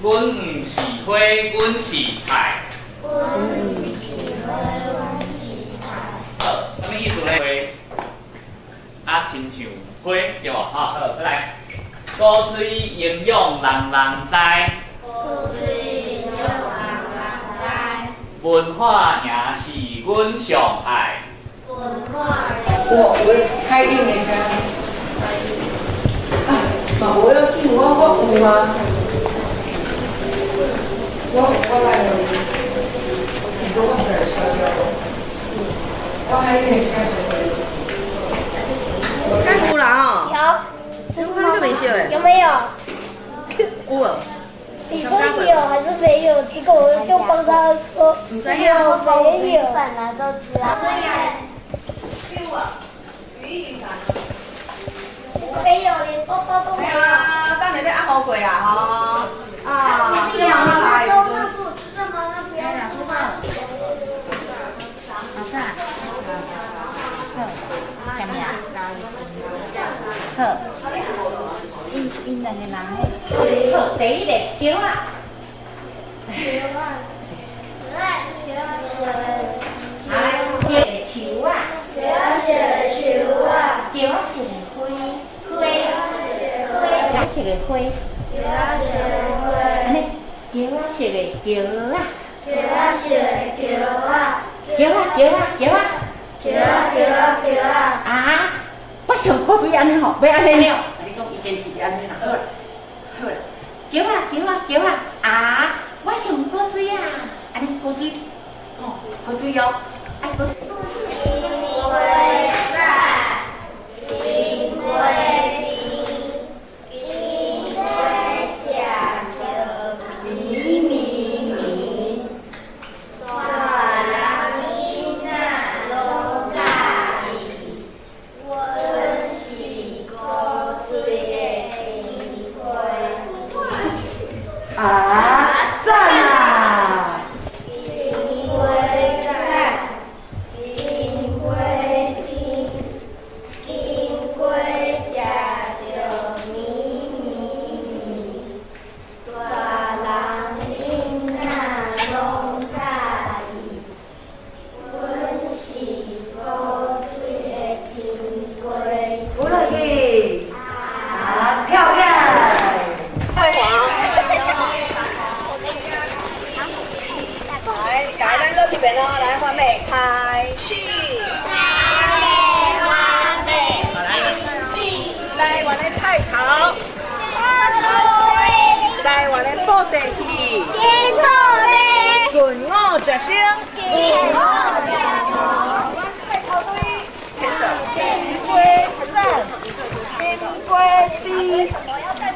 阮毋是花，阮是菜。阮毋是花，阮是菜。好，啥物意思呢？花啊，親像花，對無？吼，好，再來。古水營養，人人知。古水營養，人人知。文化贏是阮上愛。文化。我有海音的聲。啊，嘛無要緊，我有啊。我來予伊，毋過我出來寫了。我海音的聲是會。敢有啦吼？有。你看你這面熟的。有沒有？有無？你說有還是沒有？結果我就幫他說有沒有。本來都知道。沒有，連包包都沒有。啊，等下欲按摩過啊，吼。啊，你媽媽來。好，𪜶𪜶兩個人彼，好，第一個橋仔。橋仔。啊，橋樹仔。橋仔樹仔。橋仔是花，花，花，橋仔是個花。橋仔是花。按呢，橋仔是個橋仔。橋仔是橋仔。橋仔，橋仔，橋仔。橋仔，橋仔，橋仔。啊！我上古水按呢吼，欲按呢了。你講伊堅持按呢啦，好啦，好啦。橋仔，橋仔，橋仔，啊！我上古水啊，按呢古水，吼，古水哦，愛古。金瓜讚，金瓜甜，金瓜食著綿綿綿，大人囡仔攏佮意，阮是古錐的金瓜。啊，讚啊！金瓜讚，金瓜甜，金瓜食著綿綿綿，大人囡仔攏佮意，阮是古錐的金瓜。有落去，啊，跳起來！來，來，咱倒一遍哦，來，預備，開始。台灣的菜頭，台灣的布袋戲，順我食生，金瓜讚，金瓜甜，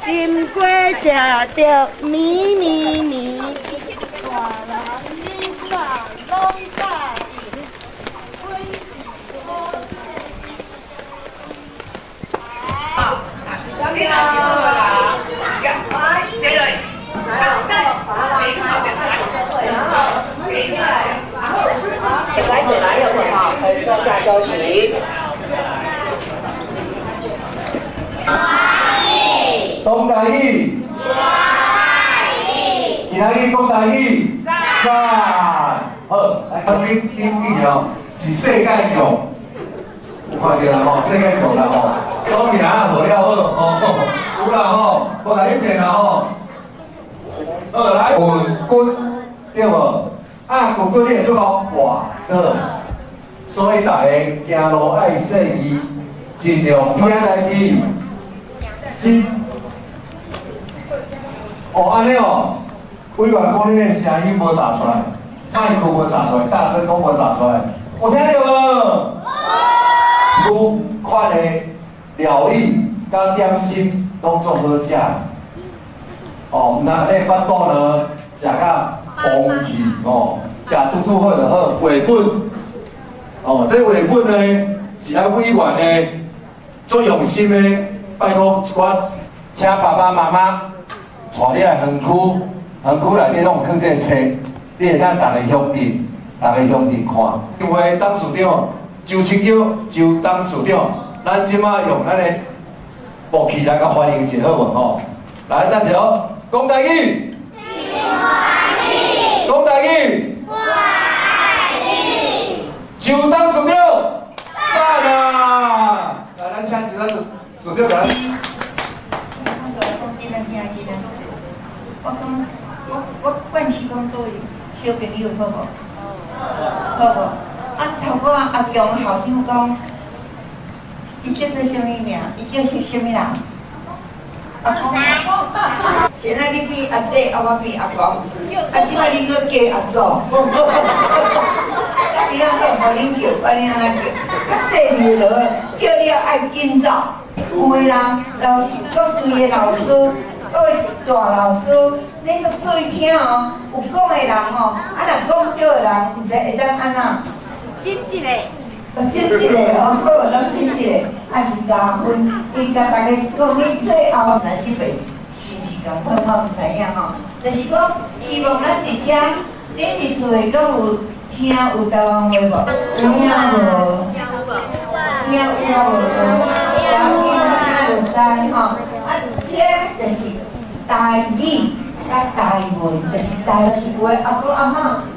金瓜食著綿綿綿，大人囡仔攏佮意，阮是古你好，來，來，來，有會哈，可以坐下休息。講台語，今仔日講台語，讚，好，來，恁恁記哦，是世界強，有看著啦吼，世界強啦吼，所名號了好吼，有啦吼，無共你騙啦吼。好，來，骨骨對無？啊，骨骨你會做講活的，所以大家行路愛細膩，盡量聽代誌。是。哦，按呢哦，委員講恁的聲音無炸出來，麥克無炸出來，大聲講無炸出來，有聽著無？有款的料理佮點心攏總好食。哦，毋通按呢腹肚呢，食甲膨去哦，食拄拄好就好。繪本，哦，這繪本呢是咱委員呢足用心的，拜託一寡，請爸爸媽媽帶你來園區，園區內底攏有囥這個冊，你會當逐个鄉鎮，逐个鄉鎮看。因為董事長周清玉周董事長，咱這馬用咱的樂器來共歡迎一下好無吼？來，等一下哦，講台語。講台語。我愛你。就當市長，讚啊！來，咱請就當市長來。我講，我慣勢講各位小朋友好無？好無？啊，頭拄仔阿強校長講，伊叫做啥物名？伊叫是啥物人？阿公。現在你變阿姐，啊我變阿公，啊這擺你閣加阿祖。啊，伊啊好，無恁叫，按呢按怎叫？較細膩就好，叫了愛緊走。有的人老師，各隊的老師，各位大老師，恁著注意聽哦。有講的人吼，啊若講對的人，毋知會當按怎？斟一个。斟一个哦，好，咱斟一个，還是加分。伊共大家講，你最後來這邊是毋是仝款？我毋知影吼。就是講，希望咱佇遮，恁佇厝內攏有聽有台灣話無？有聽無？聽有無？了解，聽就知吼。啊，這就是台語佮台文，就是台是有的阿公阿嬤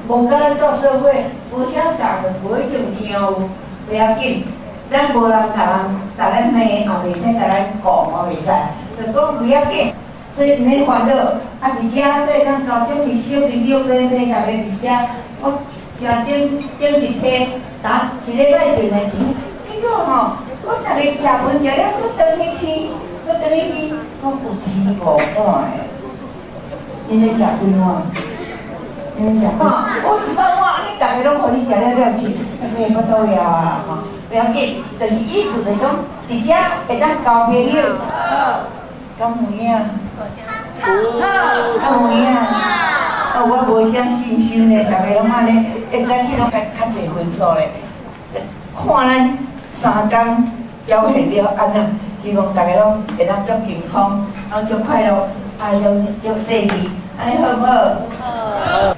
無佮咱鬥做伙，無啥教的，無一定聽有，袂要緊。咱無人共人共咱罵，也袂使共咱講，也袂使，就講不要緊，所以毋免煩惱。啊，佇遮對咱高中是小朋友咧，咧逐个佇遮，我聽頂頂一天，打一禮拜前的錢，結果吼，我逐日食飯食了，閣轉去聽，閣轉去聽，講有天五碗的，𪜶咧食幾碗？𪜶咧食吼，我一百碗，按呢逐个攏予你食了了去，逐个會腹肚枵啊吼，不要緊，就是意思就是講，佇遮會當交朋友，敢有影？敢有影？哦，我無啥信心咧，逐个攏按呢，一早起攏較較濟分數咧。看咱三工表現了按怎，希望逐个攏會當足健康，攏足快樂，啊，攏足細膩，按呢好毋好？好。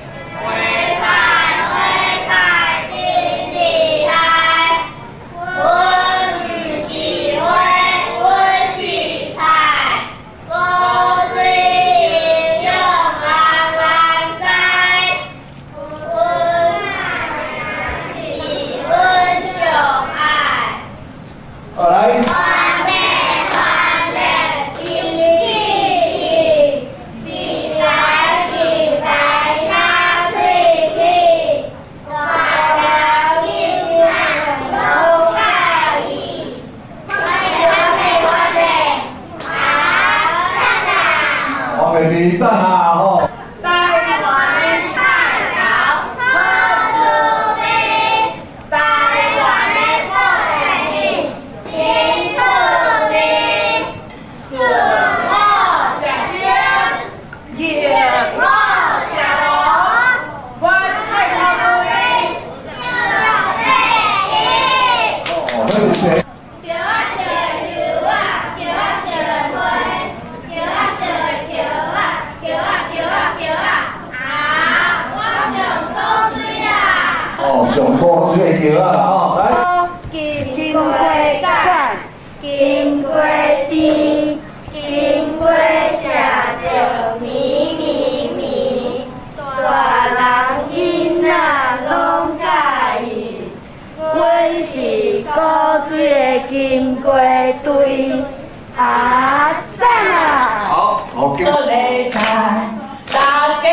讚啊吼！台灣的菜餚好滋味，台灣的布袋戲真趣味，順我食燒，逆我食爐，我菜頭粿，哦，好謝。上古水的橋啊吼，來。金瓜讚，金瓜甜，金瓜食著綿綿綿，大人囡仔攏佮意。阮是古水的金瓜隊，啊讚啊！好，好。大家來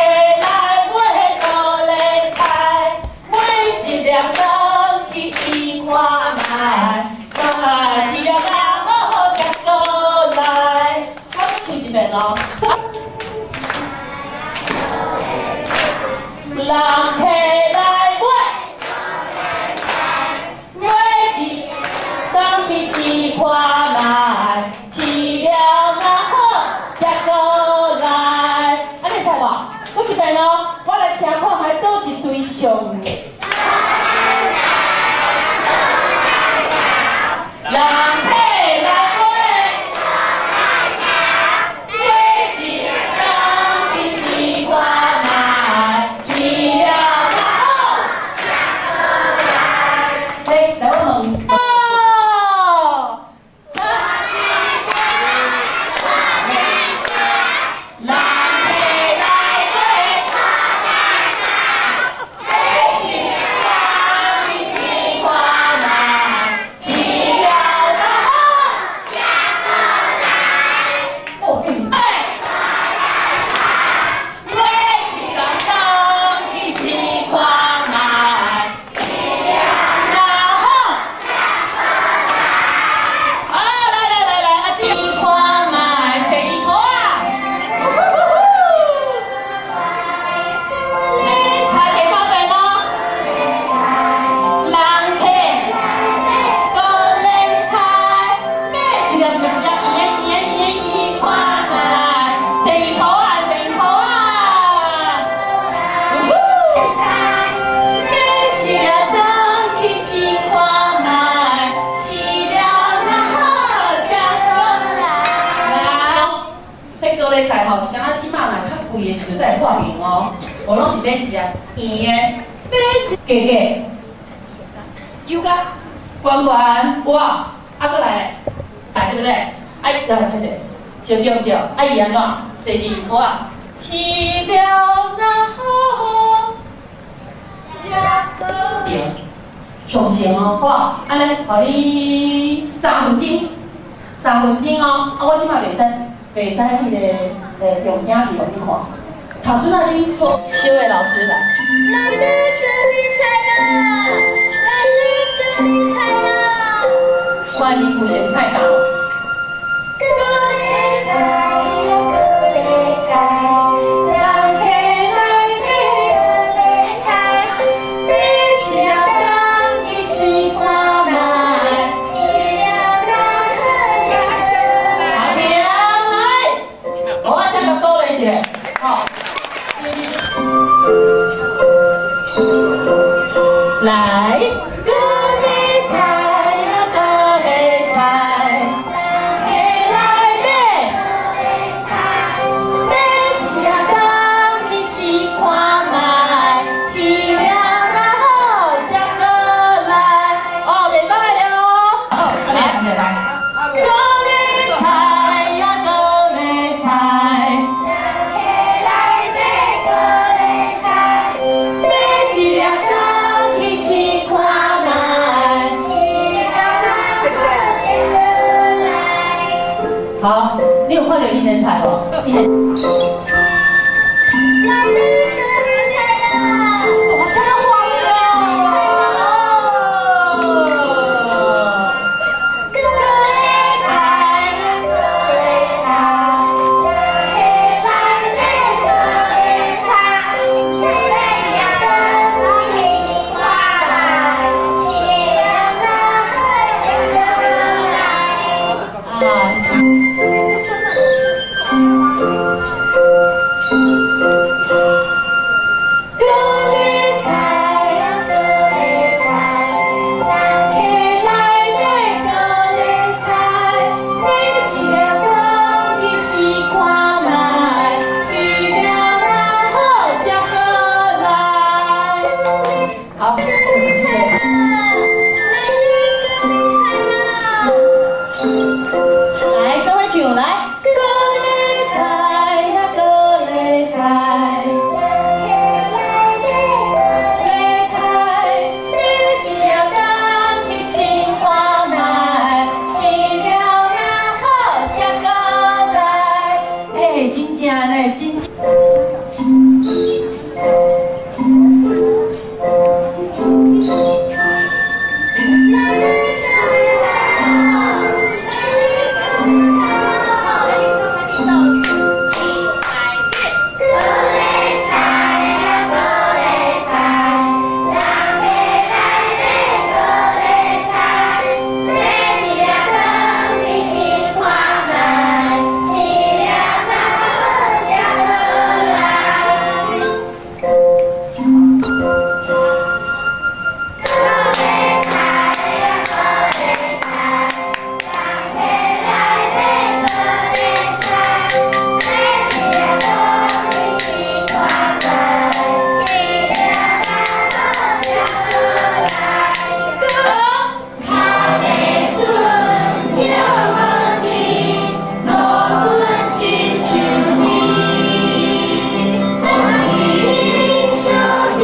買高麗菜，買一粒轉去試看覓，我試了若好才閣來。我唱一遍咯。人客來買，買一轉去試看覓，試了若好才閣來。啊，你知無？閣一遍咯，我來聽看覓佗一隊上嘅。人客來買，買一轉去試看覓，試了若好才閣來。嘿，來我問。哦。人客來買，破平哦，無攏是咧一個圓的，買一加加，又甲懸懸，有無？啊，閣來，來對不對？啊，來開始，先對對，啊伊按怎？第二好啊，飼料若好，食閣上乘哦，好無？按呢，予你3分鐘，三分鐘哦。啊，我這擺袂使，袂使彼个用影片予你看。頭拄仔你說，小的老師來。來買高麗菜啦！來買高麗菜啦！歡迎有成菜頭。高麗菜呀，高麗菜，人客來買高麗菜，買一粒轉去試看覓，飼料若好食閣來。阿明來，我先共鼓勵一下，吼。來，高麗菜呀，高麗菜，人客來買高麗菜，買一粒轉去試看覓，飼料若好食閣來。哦，袂歹哦。好，來來，高麗菜呀，高麗菜。人客來買高麗菜，買一粒轉去試看覓，飼料若好食閣來。好，你有看著𪜶的菜無？來買高麗菜啦！我啥黃哦！高麗菜，高麗菜，人客來買高麗菜，買一粒轉去試看覓，飼料若好食閣來。啊！高麗菜呀，高麗菜，人客來買高麗菜，買一粒轉去試看覓，飼料若好食閣來。好，高麗菜啦，來買高麗菜啦！來，做伙唱來。高麗菜呀，高麗菜，人客來買高麗菜，買一粒轉去試看覓，飼料若好食閣來。欸，真正呢，真正。來買高麗菜啦！來買高麗菜啦！高麗菜呀，高麗菜，人客來買高麗菜，買一粒轉去試看覓，飼料若好食閣來。高麗菜呀，高麗菜，人客來買高麗菜，買一粒轉去試看覓，飼料若好食閣來。頭家孫叫無記，老孫親像你，咱是兄弟。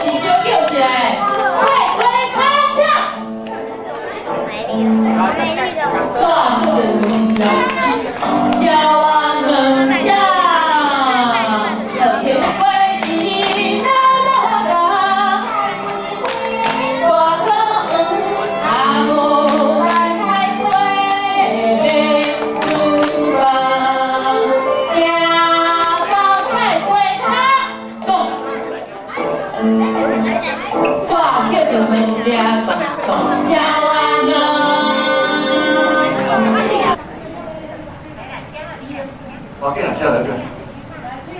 是小叫一下，快快卡车。煞叫鸟仔两只，停过一啦啦，大哥阿母来开过吧，行到菜瓜塔，咚，煞叫着两只咚咚鸟仔两。我紧来，这来这。有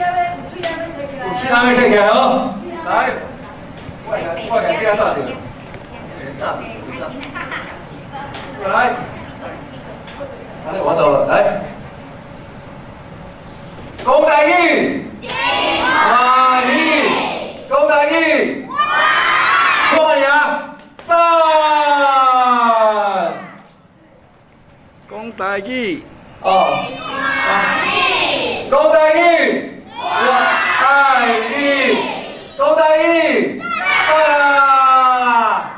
喙罨的摕起来哦，来，我来叫炸掉，炸炸。来，安尼我到了，来，讲台语，台语，讲台语，看赢，赞。讲台语，哦。讲台语，我爱你。讲台语，爱啦！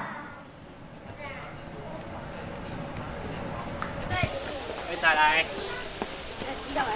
再来，再来。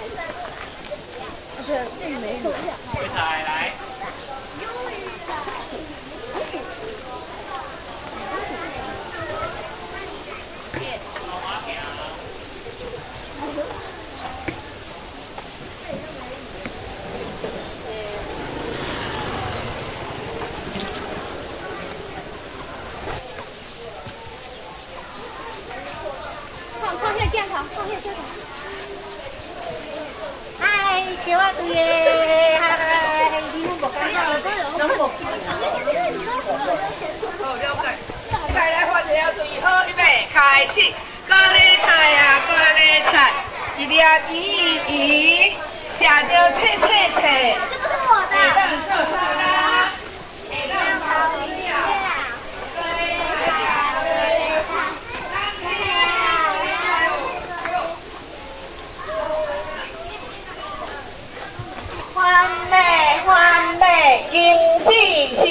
嗨，小阿对的，嗨，你拢无感觉，拢无。好，了解。再来换一下注意，好，预备，开始。高丽菜啊，高丽菜，一粒圆圆，食着脆脆脆。这个是我的。会当做沙拉，会当包饺。欢美欢美金丝丝，一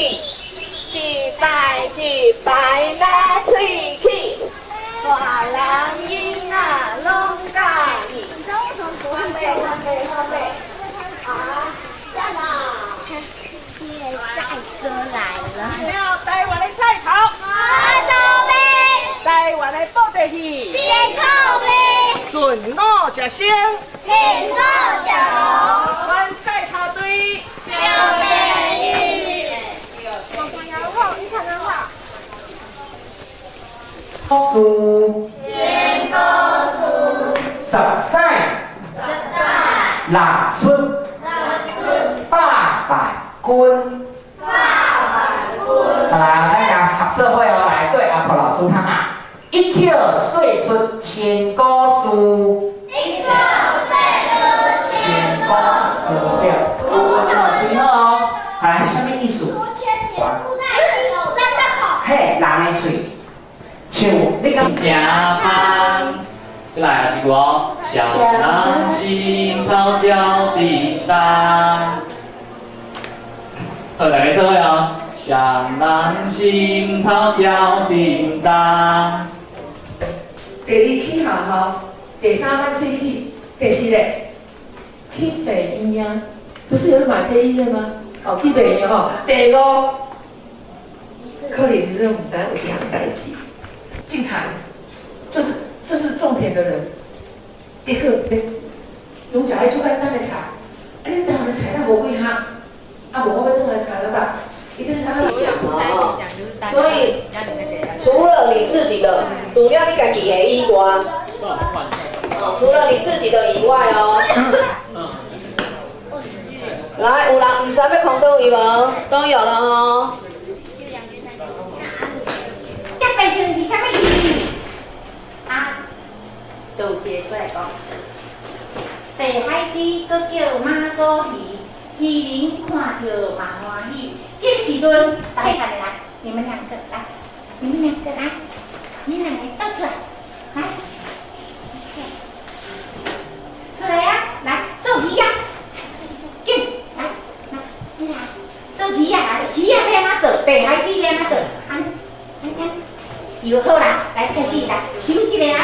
摆一摆拿喙齿，大人囡仔拢佮意。欢美欢美欢美，啊，赞啦！帅哥来了。了，台湾的菜头，好头尾，台湾的布袋戏，健康的，顺我食生，天后脚，阮菜头队。小美女。四，千古事，十载，六出，百败军。好啦，大家合作会哦，来对阿婆老师看啊，一曲说出千古事，一曲说出千古事对，有哦，真好哦。好来，什么意思？嘿，人的喙，像你敢食饭，来啊，一句哦，小人心头脚叮当。好，大家做伙哦，小人心头脚叮当。第二去学校，第三摆喙齿，第四咧去病院啊，不是有马偕医院吗？哦，去病院吼。第五，可能你都毋知有这项代志。进产就是种田的人，一个拢食爱做简单的菜，啊，恁台湾的菜咱无几项，啊，无我欲转来加拿大，伊转加拿大。所以除了你自己的，除了你家己的以外，哦，除了你自己的以外哦。来，有人毋知欲空佗位无？都有了哦。这白色是啥物鱼？啊，就有一个过来讲，白海猪阁叫妈祖鱼，渔人看著嘛欢喜。这个时阵，大家来，你们两个来，你们两个来，你们两个走出来，来，出来呀，来做鱼呀，紧，来，来，你来做鱼呀，鱼呀要按怎做？球好啦，來開始來，收一个來，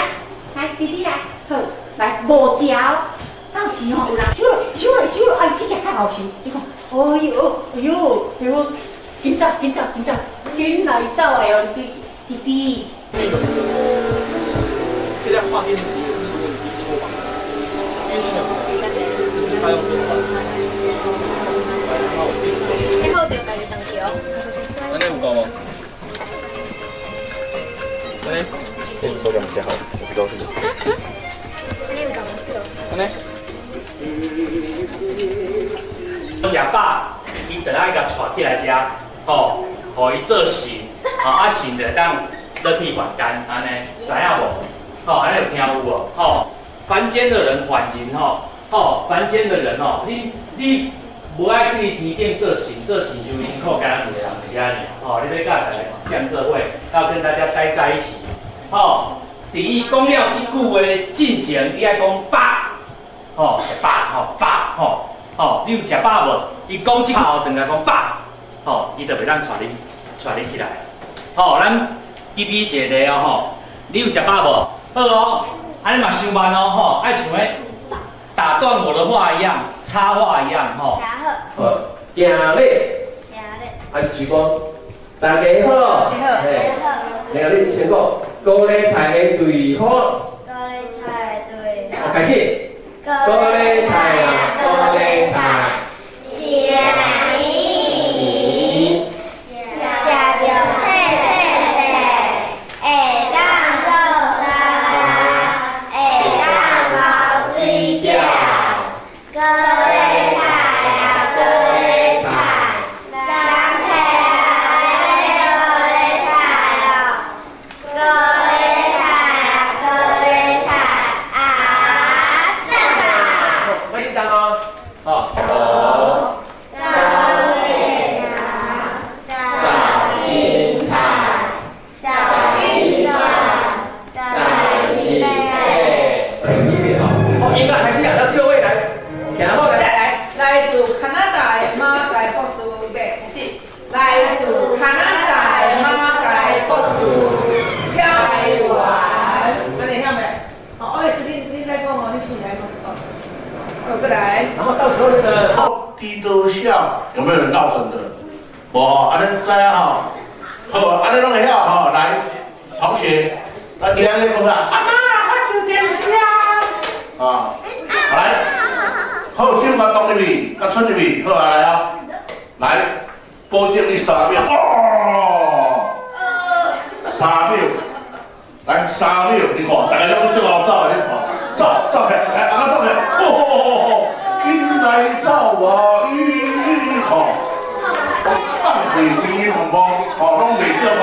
來弟弟來，好，來五條。到時吼有人收落，收落，收落，哎，這隻較後收。你講，哎喲，哎喲，哎喲，緊走，緊走，緊走，緊來走的哦，弟弟弟。現在畫電視機也是，如果你經過網，因為就是他用這個。你好，就家己當橋。按呢有夠無？按呢？這手感比較好，我不高興。按呢？食飽，伊就愛共帶起來食，吼，予伊做神，吼啊神就會當落去凡間，按呢，知影無？吼，按呢有聽有無？吼，凡間的人凡人吼，吼，凡間的人吼，你無愛去天頂做神，做神就辛苦，敢若一個人是按呢，吼，你欲佮大家踮做伙，要跟大家待在一起，吼。佇伊講了這句話進前，你愛講飽，吼，飽，吼，飽，吼。吼，你有食飽無？伊講這口轉來講飽，吼，伊就袂當帶你起來。吼，咱舉比一個例哦，吼，你有食飽無？好哦，按呢嘛傷慢哦，吼，愛像彼打斷我的話一樣，插話一樣，吼。好，行禮。行禮。啊，鞠躬。大家好。嘿。然後你先講，高麗菜的隊好。高麗菜隊。開始。高麗菜啊，高麗菜。食伊，食著細細細，會當做沙拉，會當包水餃。高麗菜啊，高麗菜，人客來買高麗菜咯。高麗菜啊，高麗菜啊，讚啊！開始當哦，好。高麗菜，早青菜，早一菜，哦，應該還是講到就位來，然後來。再來，來自加拿大的馬偕博士，預備開始。來自加拿大的馬偕博士，台灣，按呢曉袂？哦，哦，是恁來講哦，你先來講哦。哦，過來。然後到時候那個。低多笑，有沒有人落神的？無吼，按呢知影吼？好，按呢攏會曉吼。來，同學，咱今仔日講啥？阿媽，我做電視啊！啊，來，好，手共擋入去，共伸入去，好啊，來啊，來，保證你3秒，哦，三秒，來3秒，你看，大家攏足𠢕走的，你看，走走起來，來，阿媽走起來，哦哦哦哦，緊來走啊，咦，吼。放開邊風風，吼，攏袂中哦，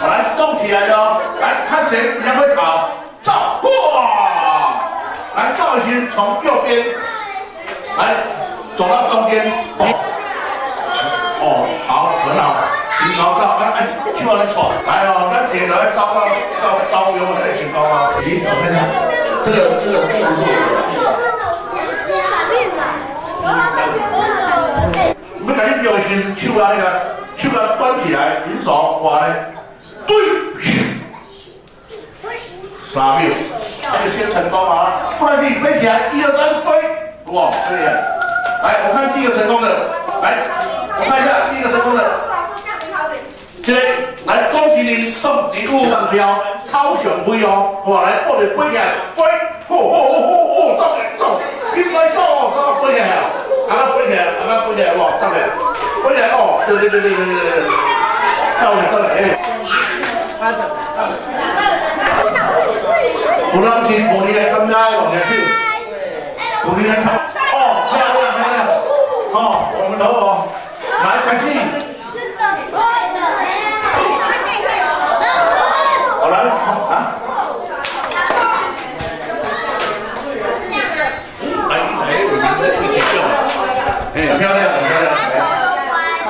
吼，來動起來咯，來看誰比較會跑，走，哇，來走的時從右邊，來走到中間，哦，哦，好，很好，平頭走，哎，手按呢帶，來哦，咱一個來走到到右才成功啊。咦，我看一下，這個動作。要共你叫的時，手啊那個，手共端起來，舉手，哇咧，對，3秒，這個先成功啊，不然你飛起來，1、2、3，飛，哇，飛起來，來，我看第一個成功的，來，我看一下第一個成功的，這個，來恭喜你送禮物上標，超雄飛哦，哇，來，過來飛起來，飛，吼吼吼吼吼，走走，應該走哦，走飛起來了。阿媽飛起來，阿媽飛起來，哇，上來，飛起來哦，對對對對對對對，走來走來，哎，有人是無你來參加的，舉手，有你來參，哦，漂亮漂亮，哦，我們都哦，來開始，好來，啊。哎，漂亮，很漂亮。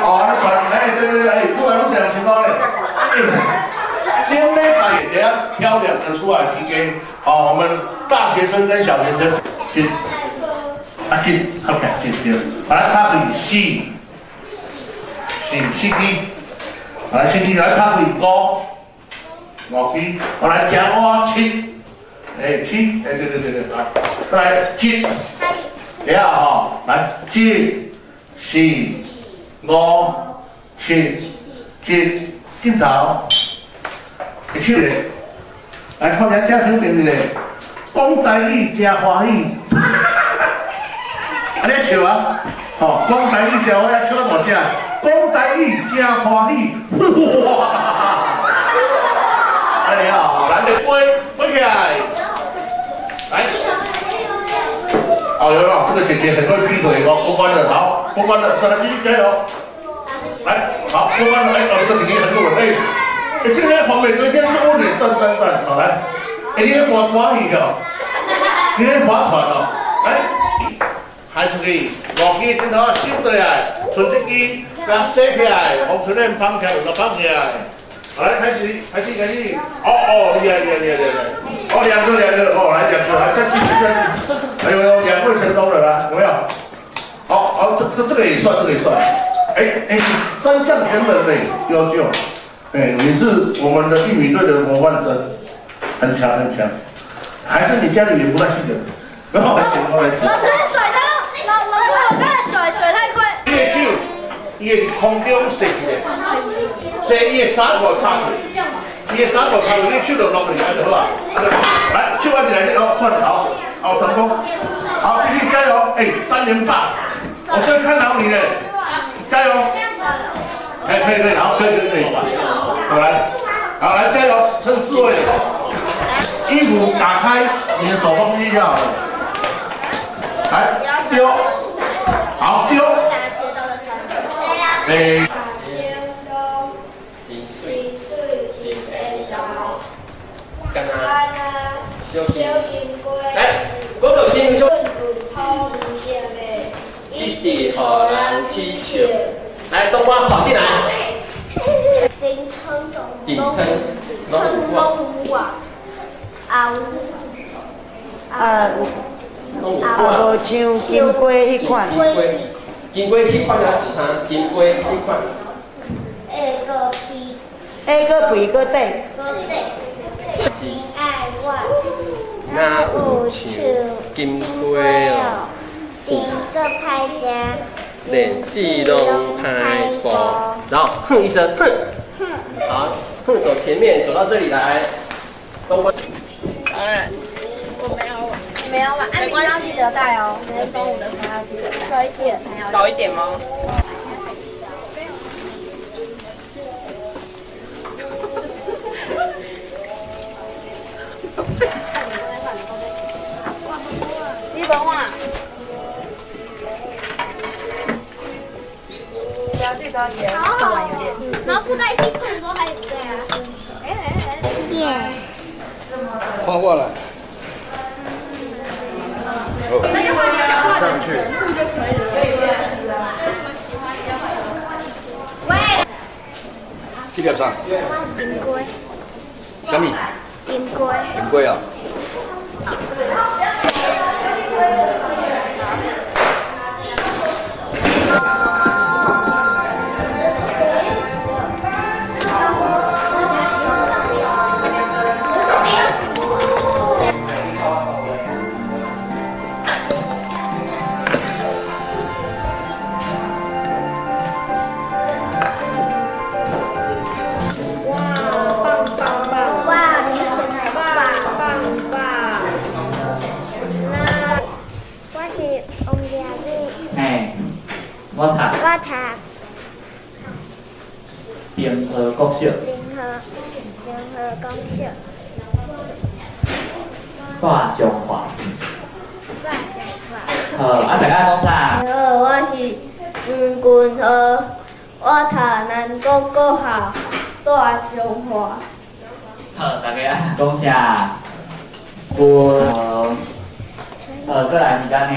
哦，那转，哎，對對對，哎，不然攏這樣情況嘞。哎，今天把也要挑兩個出來 PK。好，我們大學生跟小學生進，啊進，好看進進。來，他比四，四四 D，來四 D，來他比五，五支，我来食我七，哎七，哎对对对对，来，再来七，等下吼，来一、四、五、七、七，镜头，一手咧，来看下这手边咧，讲台语真欢喜，安尼笑啊，吼，讲台语真欢喜，笑到大声。讲台语真欢喜，哇！哎呀，来，飞飞起来，来。哦，有有，这个姐姐很会劈腿哦，过关了，好，过关了，再来继续加油。来，好，过关了，哎，哦，这个姐姐很稳，哎，哎，这个黄美哥现在是稳的，赞赞赞，好来，哎，你咧划划鱼哦，你咧划船哦，来，还出去，五支镜头收倒来，剩这支。给洗起来，红唇链绑起来，有个绑起来。好，来开始，开始，开始。哦哦，厉害厉害厉害厉害！哦，两个两个，哦，来两个，来再继续再继续。哎呦，两位成功了啦，有没有？好，好，这个也算，这个也算。哎哎，三项全能嘞，优秀。哎，你是我们的玉米队的模范生，很强很强。还是你家里也不太记得？然后来请，来请。老师甩的，老师我刚才甩太快。伊会空中射起来，射伊的衫裤卡去，伊的衫裤卡去，你手就落去，安就好啊。来，手按起来，哦，算了，好，好成功，好，继续加油，哎，3连霸，我真看好你了，加油，哎，可以可以，好，可以可以可以，好来，好来加油，剩4位了，衣服打开，你的手放进去好了，来丢，好丢。哎，来，嗰度先做。一直予人起笑。来，东瓜跑进来。顶坑拢有啊。啊有啊，无像金瓜彼款。金龟彼款啊，是啥？金龟彼款。下个皮。下个皮个底。个底。亲爱我。哪有像金龟哦？顶个歹食。连子拢歹步，然后哼一声，哼。哼。好，哼，走前面，走到这里来。东关。哎。我没有玩，没有玩。没关系，要记得带哦。中午的时候要记得带。早一点吗？你帮我。好，然后布袋戏看的时候还对啊。耶。换过来。那就换你想画的上去。就可以了。喂。这粒啥？金龟。啥物？金龟。金龟啊。我读。我读。平和国小。平和国小。住彰化。住彰化。好，啊，大家讲啥？好，我是黄君豪，我读南国国校，住彰化。好，大家讲啥？君豪。好，过来是咱的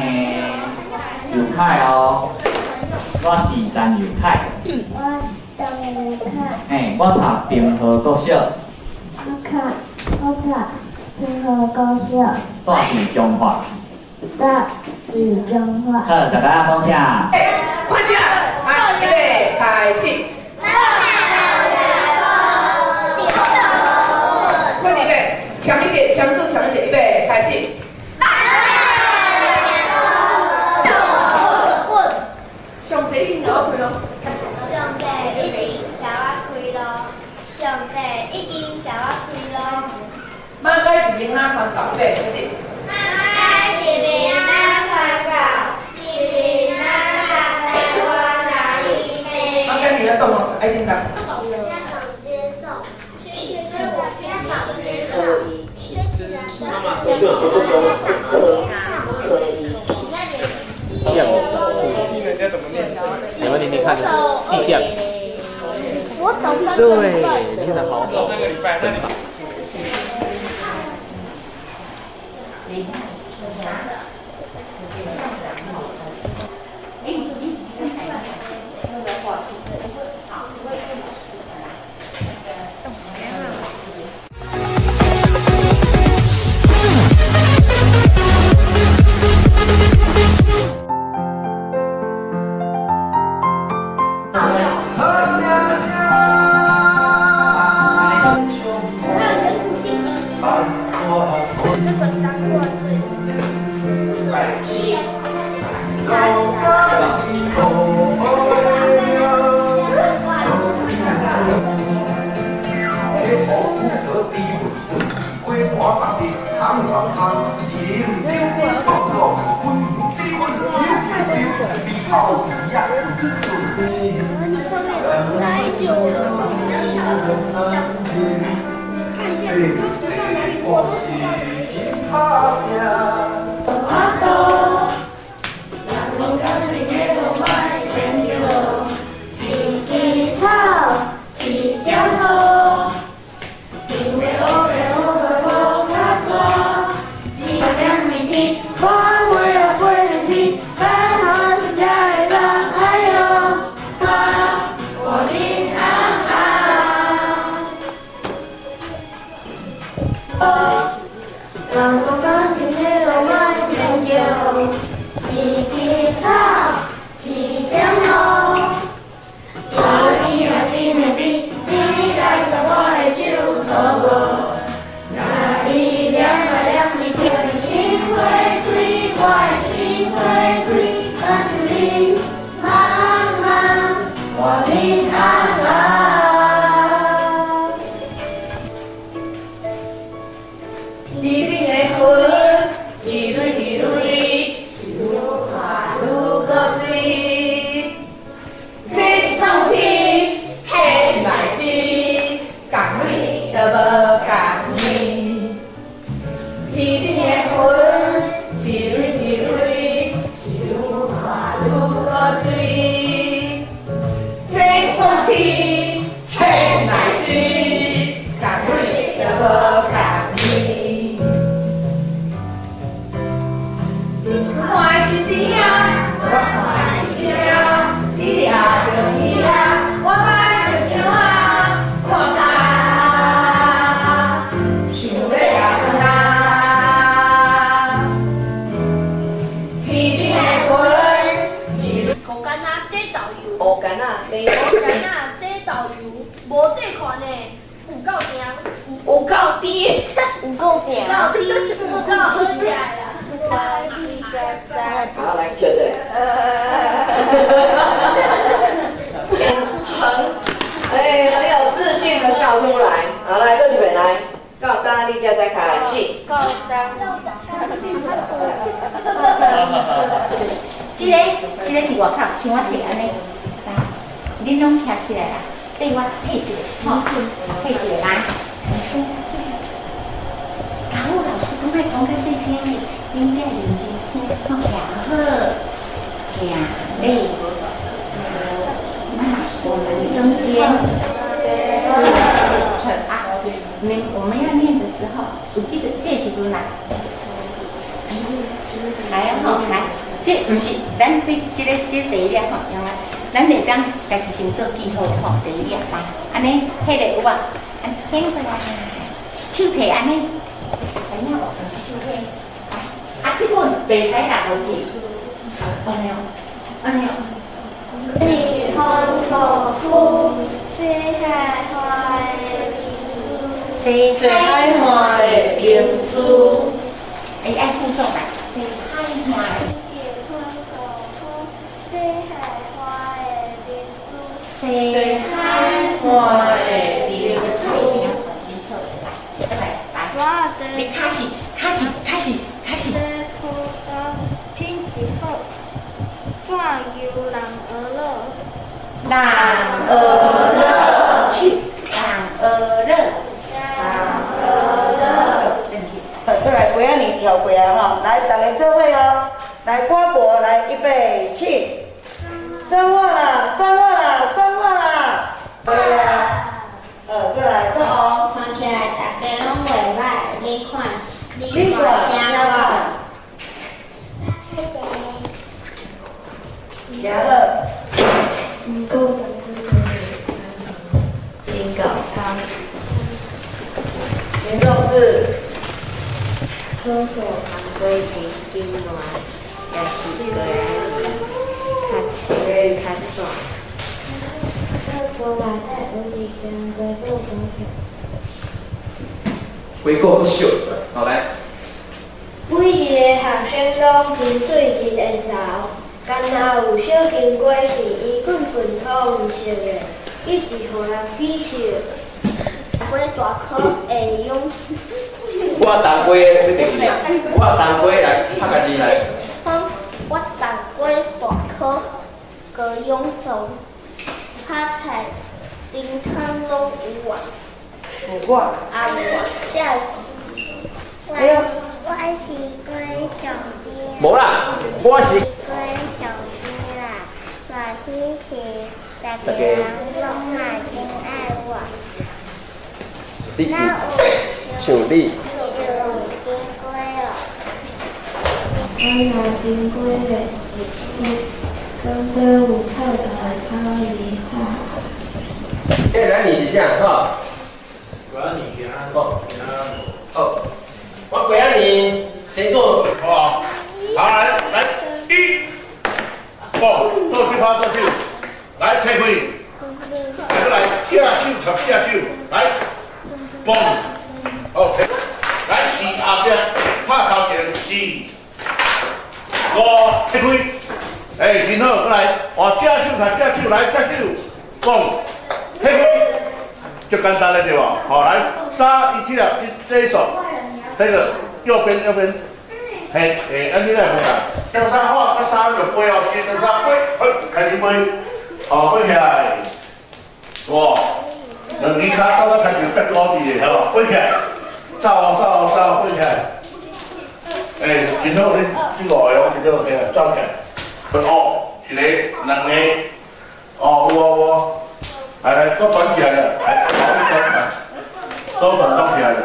尤凯哦。我是陈尤凯。我是陈尤凯。嘿，我读平和国小。我读平和国小。住伫彰化。住伫彰化。好，大家讲啥？快点，预备，开始。前面预备，开始。上帝已经共我开路。上帝已经共我开路，上帝已经共我开路。马偕一边仔传教，预备，开始。马偕一边仔传教，一边仔台湾来伊马偕你要动哦，爱叮当。你们听听看，细点。对，你看的好好。三个礼拜，那你。好，来，笑出来。很，哎，很有自信的笑出来。好，来，各位来，到当你家再开始。到当。这个伫外口，像我提按呢，来，恁拢徛起来啦，对我退一个，吼，退一个来。教老师讲爱讲较细声哩，恁才会认真听，吼，徛好，徛咧。那我们中间，啊，我们要念的时候，有这个这时阵啦，来哦吼，来。这毋是，咱对这个这第一粒吼，用来，咱会当家己先做记号吼，第一粒来，按呢，彼个有无？按牵过来，手提按呢，知影无？手提，来，啊，这本袂使落落去，按呢，按呢。日风无久，西海岸的西海岸的美明珠。哎，爱附送来，西海岸。西海岸的明珠。来，你开始，开始，开始，开始。品质好，怎由人学乐？人学乐，手，人学乐，人学乐。再来，过仔年跳过来吼，来，大家做伙哦，来，歌舞来，预备起，算我啦，算我啦，算我啦，对啊，过来，坐哦。看起来大家攏袂歹，你看，你看啥款？真好。毋过真够香。严重是。可数红鸡甜金糜，也是过仔年较清较散。回顾阁俗，好来。每一个学生攏真媠真缘投，干焦有小金瓜是伊滚粪土黄色的，一直予人鄙视。花大颗会用。我当归要记起啊！我当归来拍家己来。我当归大颗高勇壮，炒菜汤汤拢有我。有我。啊无写。我是关小兵。无啦，我是。关小兵啦，热天时，大家人拢嘛真爱我。你像你。我若经过的日子，感觉有菜头的草味好。过仔年是啥？吼。过仔年行。哦。好。我过仔年谁做？好，好来来，一，哦，倒手拍倒手，来开开，来来，正手插正手，来，嘣，OK，来四后壁拍头前四。五，开开，哎，真好，过来，哦，正手插正手，来正手，嘣，开开，就简单了对无？好，来，三，一，这个，这一手，这个右边右边，嘿，嘿，按你来无啦？两三好，三就飞哦，一、两、三，飞，好，开始飞，好，飞起来，哇，两只脚到到开始变高伫的，好无？飞起来，走哦，走哦，走，飞起来。哎，真好，你这五个哦，真好，嘿，走起来。哦，一个，两个，哦，有哦有哦，来来，都转起来了，来，转起来，都转动起来了。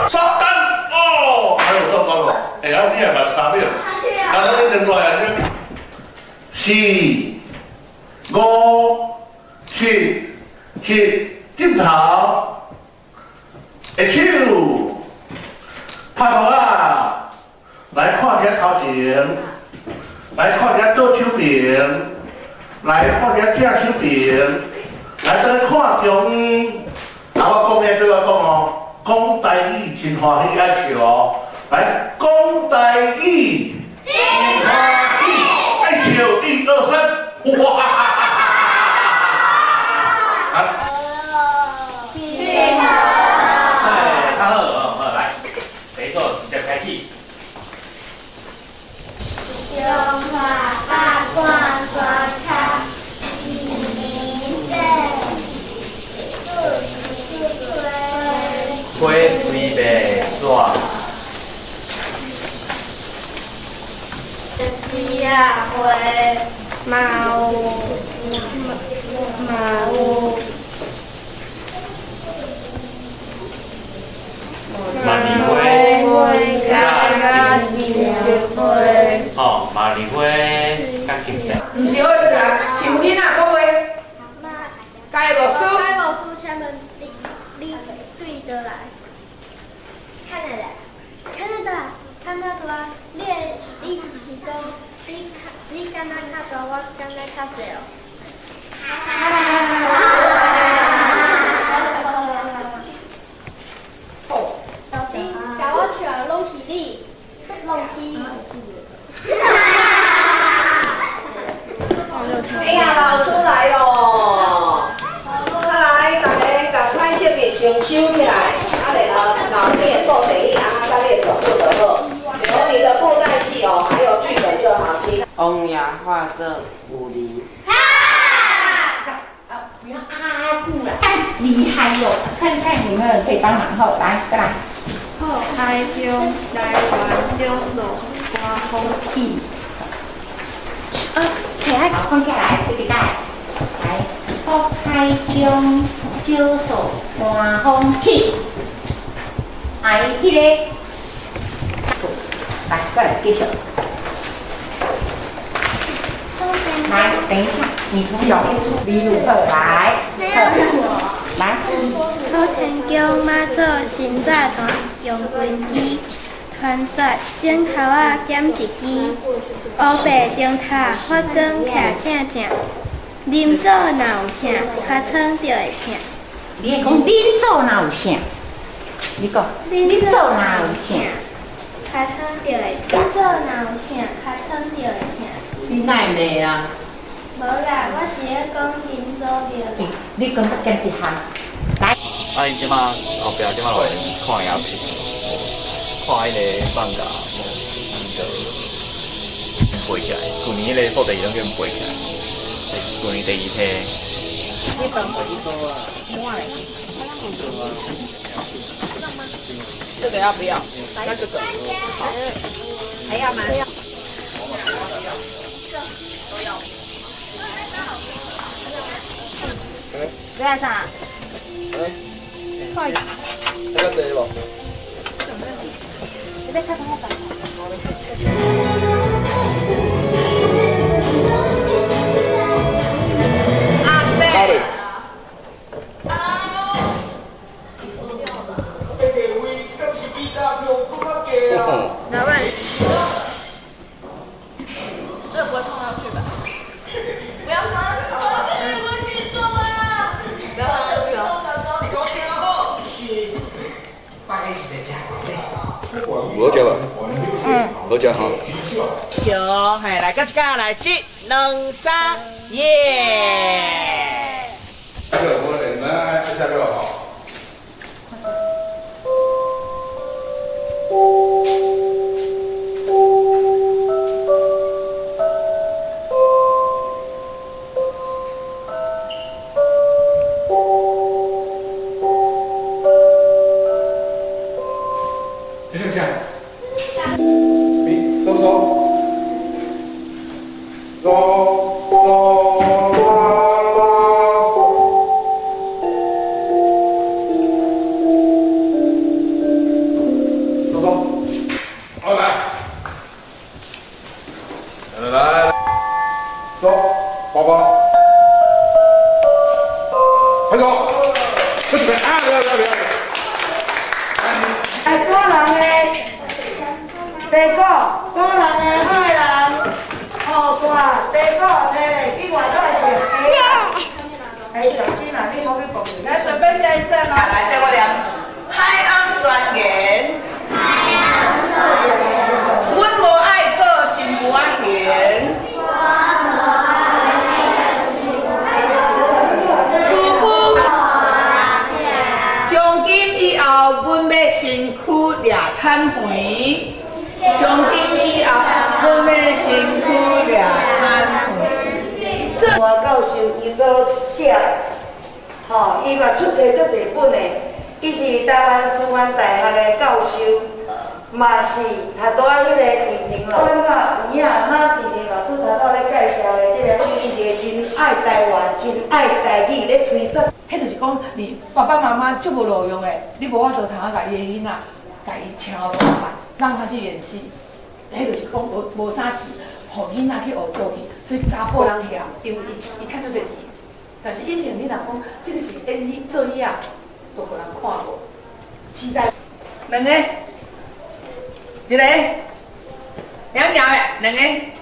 三单，哦，还有中光哦，哎，然后你也慢3秒，啊，你另外啊，你4、5、6、7，镜头，下手。拍鼓啊！来看一下头前，来看一下左手边，来看一下正手边，来再看中央。啊，我讲的对我讲哦，讲台语真欢喜爱笑哦。来，讲台语真欢喜爱笑，1、2、3，哇！哈哎，较好哦，好来，没错，直接开始。中华八卦山脚，一年生，花开袂煞。枝仔花嘛有嘛有。茉莉花，金花。哦，茉莉花甲金钱。毋是好势啊，像囡仔讲话。该无输。该无输，请问你对倒来？看得来，看得到，看得大。你的你是讲你较你敢若较大，我敢若较细哦。到底先收起來，啊，然後老師的布袋戲，啊，甲你的全部就好。留你的布袋戲哦，還有劇本就好。其他。王爺化做有理。啊！不要啊啊啦！太厲害喲！看看有沒有人可以幫忙？好，來，再來。福海中台灣少數寒風起。啊，起來，放下來，這一擺。來，福海中少數寒風起。哎，彼個，來，過來繼續。來，等一下，你從小邊出比魯克來，來。土天宮媽祖新紮團用軍機，傳說指頭仔減一支，烏白燈塔發光徛正正，林祖若有啥，尻川就會疼。你會講林祖若有啥？你講林祖若有啥？尻川就會疼。林祖若有啥，尻川就會疼。你哪會罵啊？無啦，我是咧講林祖廟。你講得減一項。來。啊，𪜶這馬後壁這馬落來看影片，看彼个放假，𪜶就背起來。舊年彼个布袋戲攏叫𪜶背起來，舊年第二批。你放一個啊？這個要不要？那這個。好。還要嗎？都要。不要啥？快！这个济无？你在看什么？阿伯。老板，这不会碰上去吧？不要放，我心动啊！不要放上去哦。有好食无？嗯，好食吼。有，嘿，来，各一家来，一、两、三，耶！让他去演戏，彼就是讲无无啥事，予囡仔去学做戏，所以查甫人嫌，因为伊伊趁足济钱。但是以前你若讲这个是演戏做戏啊，都予人看无。期待两个，一个，两条的，两个。欸，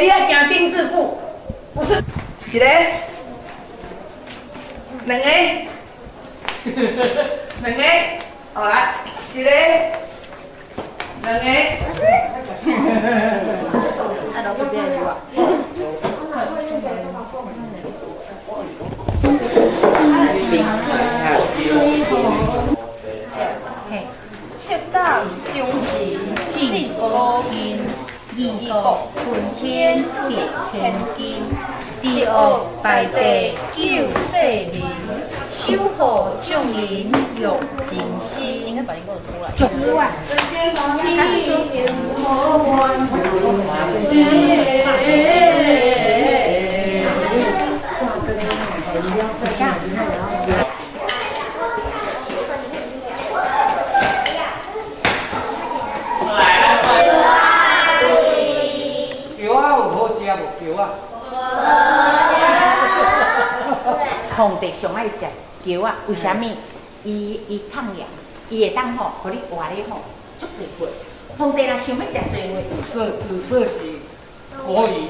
你爱行丁字步，不是？一个，两个，两个，好来，一个。两个。啊，老师这样子话。义薄云天值千金，知恶败地救世民，守护众人用真心。皇帝上爱食蕎仔，为啥物？伊抗炎，伊会当吼，予你活咧吼，足济岁。皇帝若想欲食济岁，紫色是国语，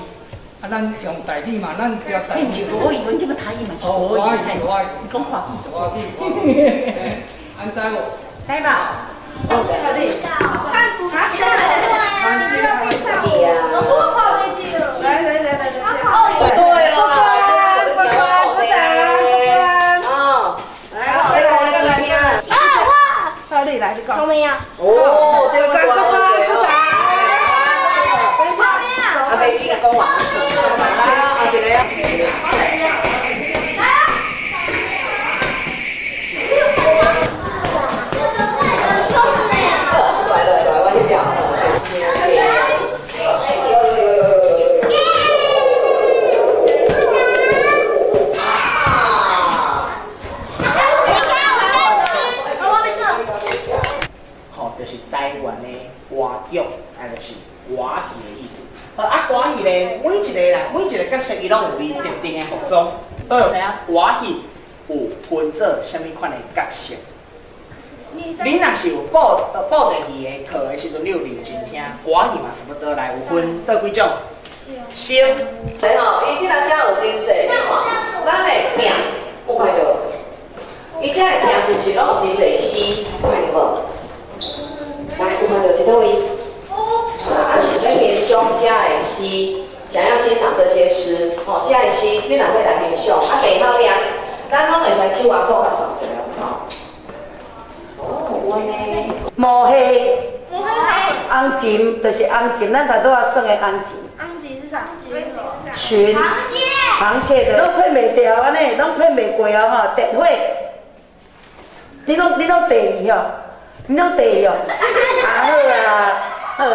啊，咱用台语嘛，咱食台语。毋是国语，阮这个台语嘛是国语。华语，你讲华语。华语，华语。安知无？知无？哦，老师我看袂著。来来来来来。对啦。来，你讲。聪明啊！哦，这个乖乖乖，聪明啊！阿伯，你讲话。啊，一个。来来来，我翕了。就是台湾的歌剧，啊，就是歌戏的意思。好，啊，歌戏咧，每一个啦，每一个角色伊拢有伊特定的服装，都有知影歌戏有分做啥物款的角色。你若是有布袋戏的课的时阵，你有认真听歌戏嘛，差不多来有分倒几种？生。对吼，伊这若遮有真济，你看，咱的饼有看著无？伊遮的饼是毋是拢有真济丝？有看著无？来，有看到这倒位？啊，是咧欣赏遮的诗，想要欣赏这些诗，吼，遮的诗你若欲来欣赏，啊，第二号尔，咱拢会使 QR code 甲扫出来，吼。哦，有按呢。毛蟹。红鱔就是红鱔，咱头拄仔算的红鱔。红鱔是啥？鲟。螃蟹。螃蟹的拢骗袂牢，按呢拢骗袂过哦，吼，电火。你拢第二吼。你拢第哦，啊好啊，好好。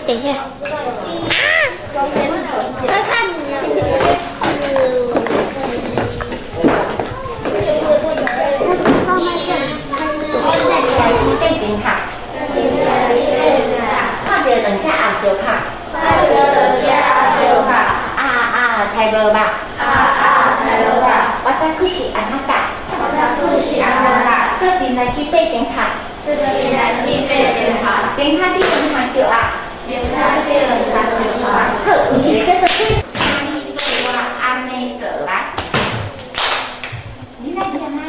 等一下，啊！我看你呢。4、5、7、顶塔，看到两只鸭相拍，看到两只鸭相拍，鸭鸭听頂跤頂跤石啊。頂跤頂跤石啊。好，有一个叫做請你對我按呢做來。你來念啊。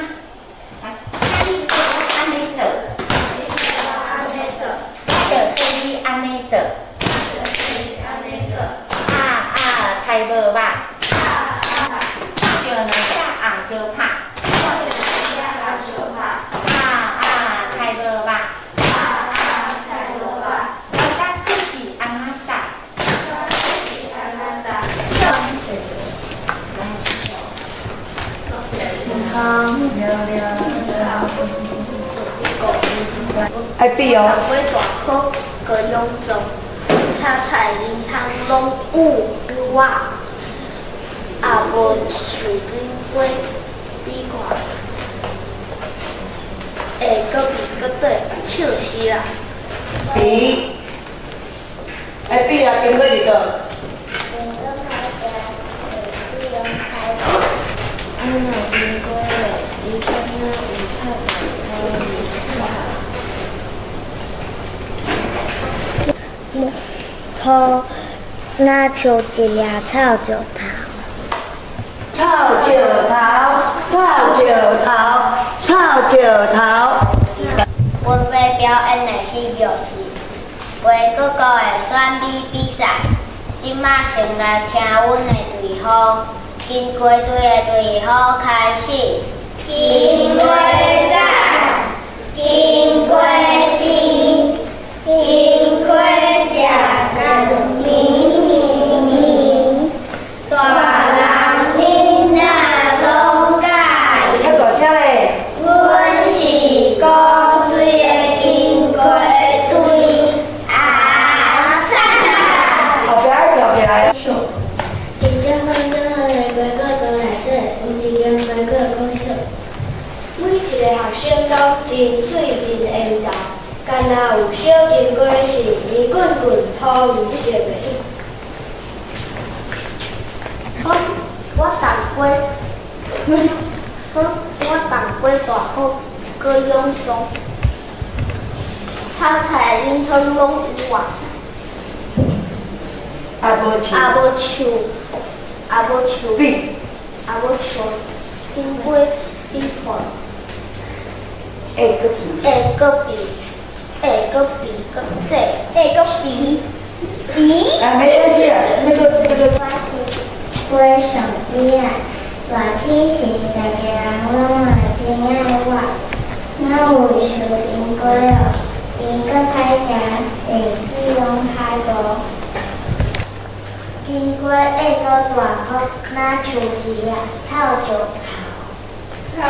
來，請你對我按呢做。我就對你按呢做。啊啊，太無肉。看著兩隻紅相拍。啊啊，太無肉。我甲這是阿那達。愛比哦。买大顆閣蛹做，炒菜啉湯攏有我，也無樹金瓜比看，會閣比閣對，笑死啦！比，愛比啊，金瓜伫佗？箍若像一粒臭石頭。臭石頭，臭石頭，臭石頭。阮欲表演的戲劇是花果果的選美比賽。這馬先來聽阮的隊呼，金瓜隊的隊呼開始。金瓜讚，金瓜甜，金瓜食甲綿綿綿，大人囡仔攏佮意。較大聲咧！阮是古錐的金瓜隊，阿三啊！後壁愛跳起來。伫這款做好的瓜果桌內底，有一間瓜果國小。每一個學生攏真媠真緣投，敢若有小金瓜是圓滾滾土黃色的。我重過，我重過大好，閣蛹裝，炒菜啉湯攏有啊。也無樹。也無樹，也無樹。比。也無樹，金瓜比看。會閣比。會閣比，會閣比閣對，會閣比，比。啊，沒關係啊，那個那個。我是上邊仔，熱天時逐家人攏嘛真愛我。若有樹金瓜哦，甜閣歹食，日子攏歹過。金瓜會閣大顆，若像一粒臭石頭。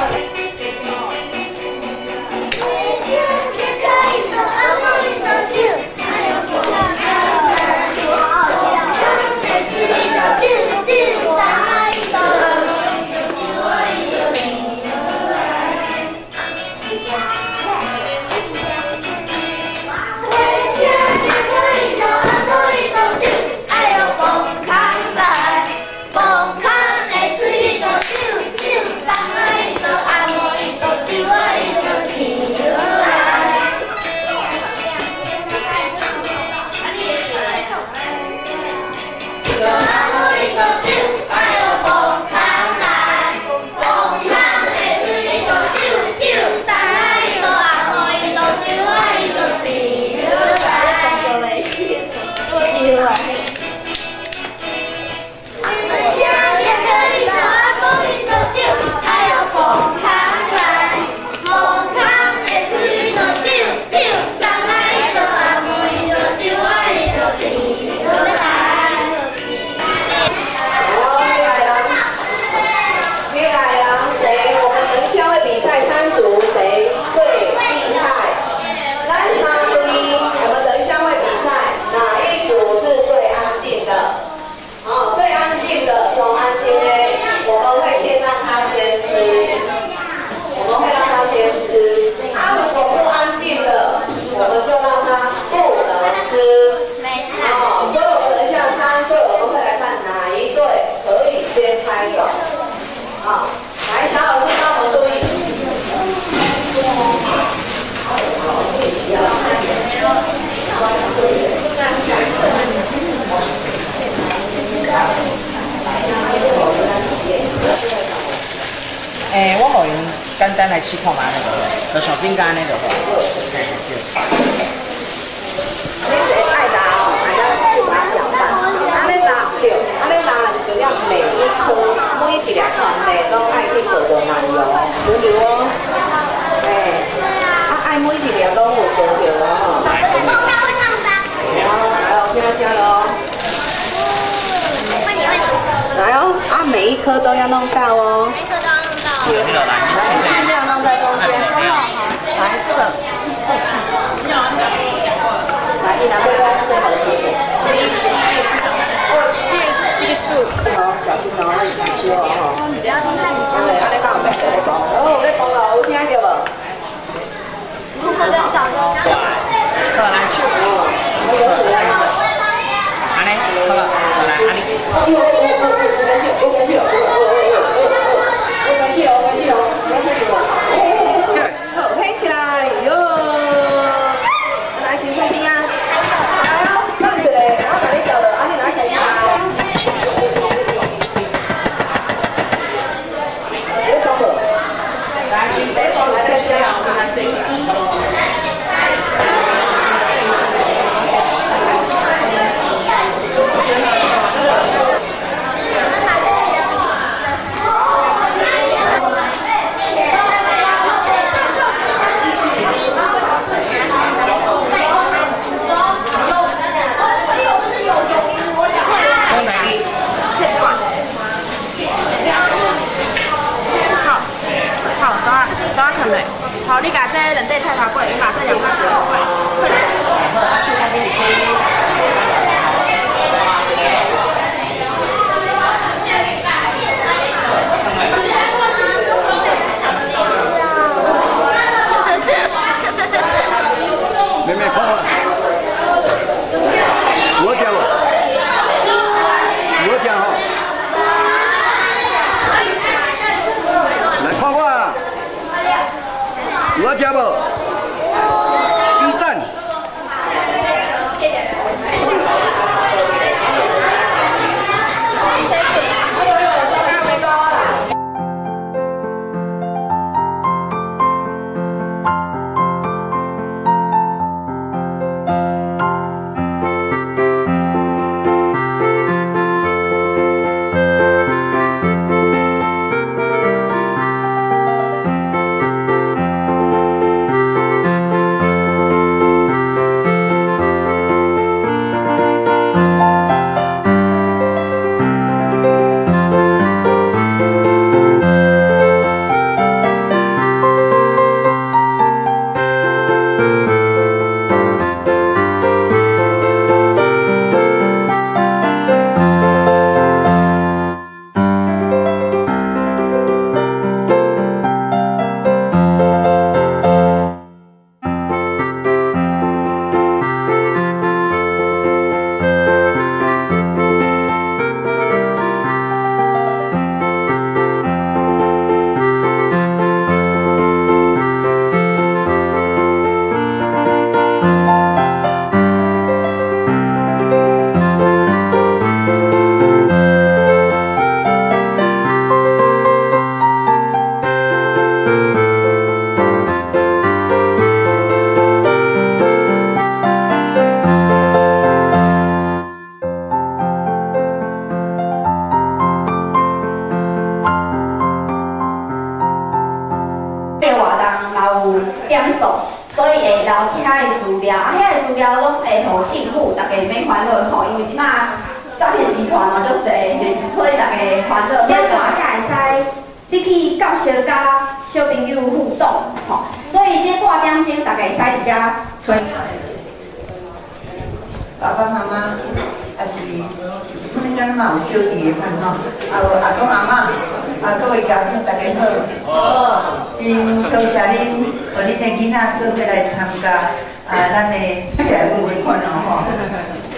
来试看觅按呢就好，就像顶工按呢就好。嘿，对。你是爱拉哦，爱拉就把它搅拌，按呢拉对，按呢拉是就要每一颗每一粒番麦拢爱去倒到奶油，对不对哦？哎，啊爱每一粒拢有倒着哦。来哦，听听咯。来哦，啊每一颗都要弄到哦。每一颗都要弄到。来，尽量弄在中间。来这个。来，你拿这个最好的结果。好，小心哦，那是烧哦。对，安尼讲有免在咧讲。哦，咧讲咯，有听到无？好，来手。按呢，好了，来，按呢。好，掀起来哟！来，先生边啊。来哦，放一个，我共你搅落，啊，你来开始。别装了。来，先生，来，先生，来，先生。好，你把这两块菜头粿，你把这两块菜头粿。妹妹，看看，我讲无？我讲吼，来看我。有爱食无？一赞。爸爸妈妈，还是可能敢嘛有小弟的款吼，啊有阿公阿嬷，啊各位家长大家好。好。真多谢恁，予恁的囡仔做伙来参加啊，咱的看起来有的款哦吼。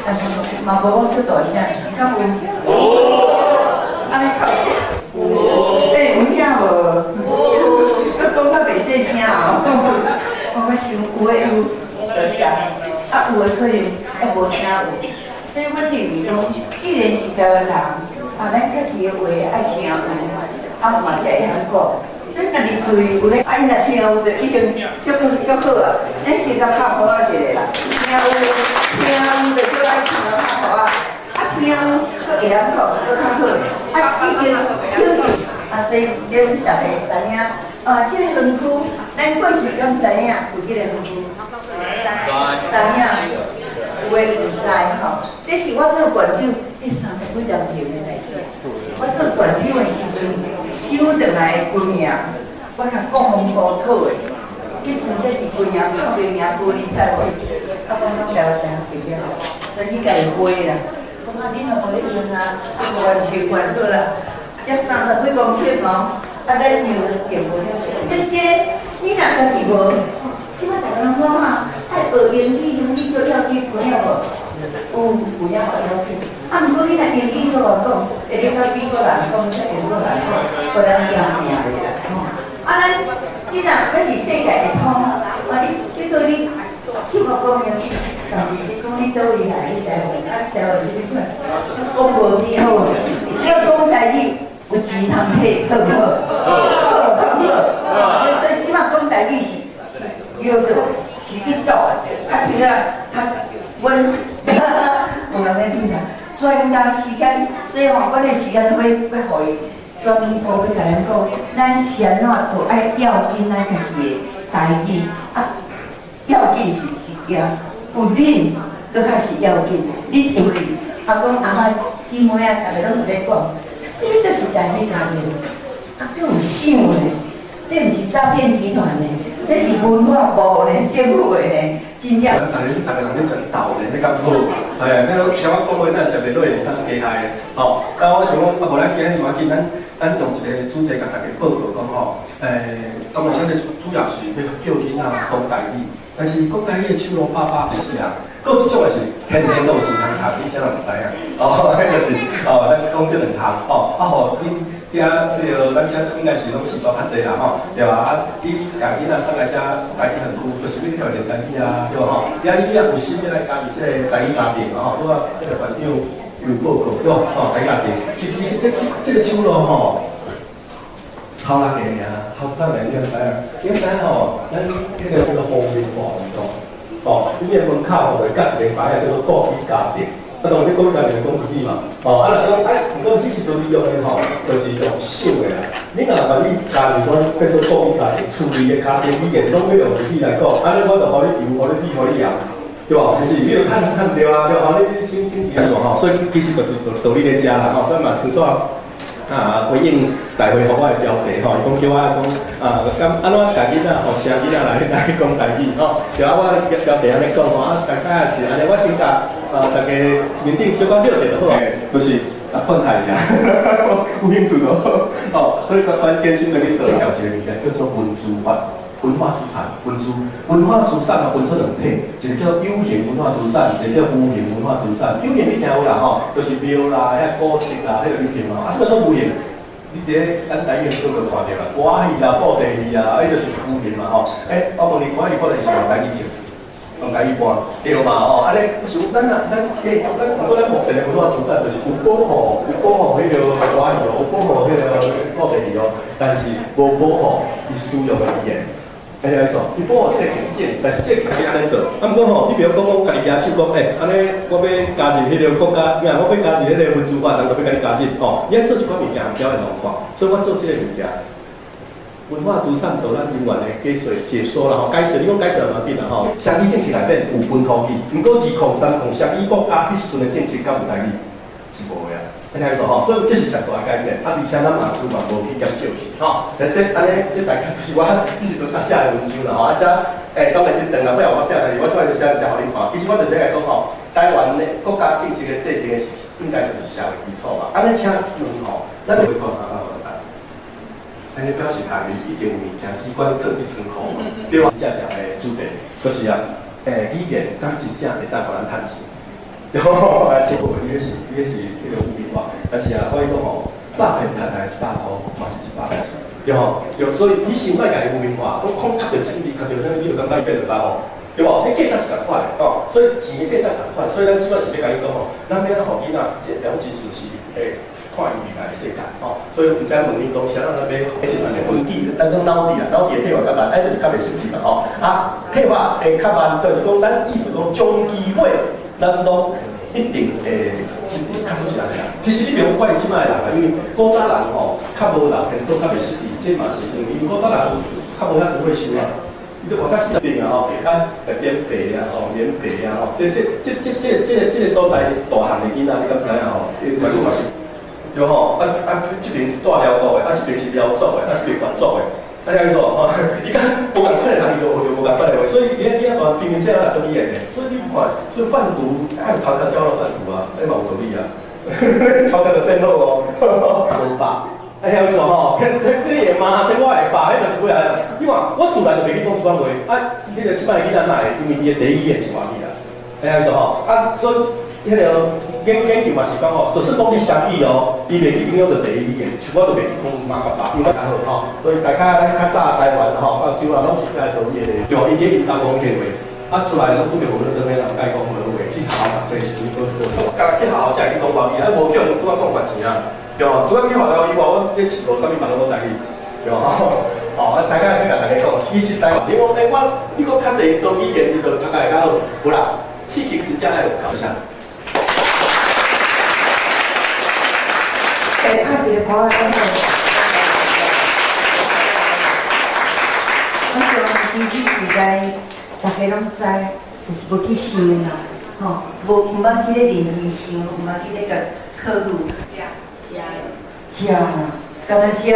啊，嘛无讲出大声，敢有？有。按呢较有。欸，有影无？有。阁讲较袂细声哦。我想有的有，多谢。啊，有的可能还无听有，所以阮认为讲，既然是台湾人，啊，咱家己的话爱听有，啊嘛才会晓讲。所以咱若伫厝里有咧，啊，伊若听有就已经足足好啊。咱先共拍鼓仔一个啦，听有听有就叫爱听拍鼓仔，啊听有阁会晓讲，阁较好。啊，已经叫去，啊，所以恁逐个知影，啊，这个园区，咱过去敢知影有这个园区？知影，有的毋知吼。这是我做馆长，这30几年前的代志。我做馆长的时阵，收转来的军营，我共国防部讨的。彼阵这是军营炮兵营区，你知无？啊，我拢了知影对了，所以共伊花啦。讲啊，恁若无咧用啊，啊，无还还好啦。才30几公顷哦，啊，咱用用无了。你这个，你若家己无，这摆逐个人讲啊，爱学英语，英语做要紧，有影无？有影无要紧。啊，毋过你若英语做偌讲，会变甲美国人讲，才英国人讲，互人惊命的啦。啊，咱你若欲伫世界会通，啊，你叫你这个讲英语，但是你讲你佗位来，你台湾，啊，台湾啥物款，讲无美好，只要讲台语，有钱通摕，好毋好？好，好毋好？所以这摆讲台语是叫做是一道，较听啊，较阮有人咧听啦。全工时间，所以吼，阮的时间都欲予伊全部欲共咱讲，咱是按怎都爱要紧咱家己的台语啊，要紧是惊有恁，阁较是要紧。恁会去啊？讲阿妈姊妹啊，逐个拢有咧讲，这个就是台语家庭，啊，阁有想呢，这毋是诈骗集团呢，这是文化部呢，政府的呢。真正。咱逐个人咧食豆咧，欲较好。嘿，咱像我讲话，咱食袂落，较是鸡害的。吼，但我想讲，啊，无咱今日无要紧，咱用一个主题共大家报告讲吼，当然咱的主要是欲叫囡仔讲台语，但是讲台语的手路884啊，阁有这种也是天天都有钱通读，你啥人毋知影？哦，彼就是哦，咱讲这两项吼，啊，予恁遮彼个咱遮应该是拢时代较济啦吼，对吧？啊，你共囡仔送来遮台语园区，就是欲去练台语啊，对无吼？啊，你也有心欲来加入这个台语家庭嘛吼？拄仔彼个馆长有报告对无？吼，台语家庭，其实这个手路吼，超六个尔，超一工尔，你知影？你知影吼？咱彼个叫做方面化运动，哦，你个门口吼会夹一个牌仔叫做国语家庭。啊，当然你国语家庭讲日语嘛，哦，啊，若讲哎，毋过彼时阵你用的吼，就是用想的啦。你若把你加入阮变做国语家庭，厝里的家庭语言拢欲用日语来讲，按呢我就予你油，予你米，予你盐，对无？是毋是？你就趁趁著啊，对无？你先先钱做吼，所以其实就是道理咧遮啦吼，所以嘛，先煞啊回应大会予我的标题吼，伊讲叫我讲啊，敢按怎共囡仔予声囡仔来讲台语吼？对啊，我标题按呢讲吼，啊，大概也是按呢，我先共大家面顶小可了解就好，就是啊，看台尔，有兴趣无？哦，所以关键先来去做调一个物件，叫做文资法，文化资产，文资文化资产啊，分出两体，一个叫有形文化资产，一个叫无形文化资产。有形你听有啦吼，就是庙啦、遐古迹啦，彼个有形嘛。啊，啥叫做无形？你伫咧咱台语都有看著啦，歌戏啦、布袋戏啊，彼就是无形嘛吼。欸，我问你，歌戏、布袋戏是用台语唱？用台语播对嘛吼？按呢，是咱啊，咱欸，咱毋过咱目前的文化资产就是有保护，有保护彼个歌戏哦，有保护彼个布袋戏哦，但是无保护伊使用的语言。安呢意思，伊保护这个剧种，但是这个剧种按呢做。啊，毋过吼，你比如讲，我家己举手讲，欸，按呢，我欲加入彼个国家，我欲加入彼个文资法，人就欲共你加入吼。你爱做一寡物件，才会互看。所以我做这个物件。文化资产到咱永远的解说解说啦吼，解说你讲解说也无要紧啦吼。双语政策内底有本土语，毋过2003双语国家彼时阵的政策敢有台语？是无的啊。按呢意思吼，所以这是上大的改变。啊，而且咱嘛资嘛无去减少去吼。这按呢，这大概就是我彼时阵啊写的文章啦吼。啊写，欸，当然这长啊，尾后我写，但是我这摆就写遮予恁看。其实我就欲来讲吼，台湾的国家政策的制定的是应该就是社会基础嘛。按呢请问吼，咱会拖350万。按呢表示内面一定有物件机关囥伫仓库嘛，对吧？正正的主题，就是啊，欸，语言敢真正会当予咱趁钱？对，啊，这个你彼是彼个污名化，但是啊，我讲吼，诈骗趁来100箍嘛是100块钱，对吼？对，所以你想欲共伊污名化，讲讲吸著政治，吸著啥物，你就感觉伊变200箍，对无？彼价值是仝款的吼，所以钱的价值仝款，所以咱这摆是欲共伊讲吼，咱欲按怎予囡仔了真顺时，欸，看看伊未来世界吼。所以毋知问恁讲啥人咧买，是按呢分机，咱讲脑力啊，脑力的退化较慢，哎，就是较袂识字嘛吼。啊，退化会较慢，就是讲咱意思讲终期尾，咱拢一定会是较早是按呢啦。其实你袂用怪这摆的人啊，因为古早人吼较无老天都较袂识字，这嘛是因为古早人较无遐多会想啊。伊都活到40病啊吼，啊，变白啊吼，免白啊吼，这这这这这这个所在大汉的囡仔，你敢知影吼？伊嘛是，对吼，啊啊，这边是住寮国的，啊这边是寮族的，啊这边原族的，啊了意思吼，伊讲无共款的人，伊就学著无共款的话，所以伊囝大平平这样做语言的，所以你有看，所以贩毒，按头壳教了贩毒啊，那嘛有道理啊，头壳就变好哦，无吧？哎，晓错吼，这你的妈，这我的爸，彼就是尾仔。你看，我自然就袂去讲这款话。啊，彼个这摆的囡仔哪会？因为伊的第一语言是外语啦。哎，晓错吼，啊，所以彼个研研究嘛是讲吼，就是讲你双语哦，伊袂去影响著第一语言，像我就袂去讲妈佮爸，因为较好吼。所以大家咱较早台湾吼，啊，就啊拢是在道语的，对，伊咧因兜讲客话，啊出来拢拄著无咧做咩人甲伊讲无话，去学校读册时阵，佫敢去学校才会去讲外语，啊无叫拄仔讲白钱啊。对吼，拄仔去学校以外，我咧佚佗啥物嘛拢讲台语，对吼。哦，啊，大概这共大家讲，其实台湾，你讲欸，我你讲较济多语言，伊就读会较好，无啦，刺激真正爱有够啥。欸，拍一个鼓仔掌。我想其实时代，大家拢知，就是无去想啦，吼，无毋捌去咧认真想，毋捌去咧共考虑。食啦，干焦食尔，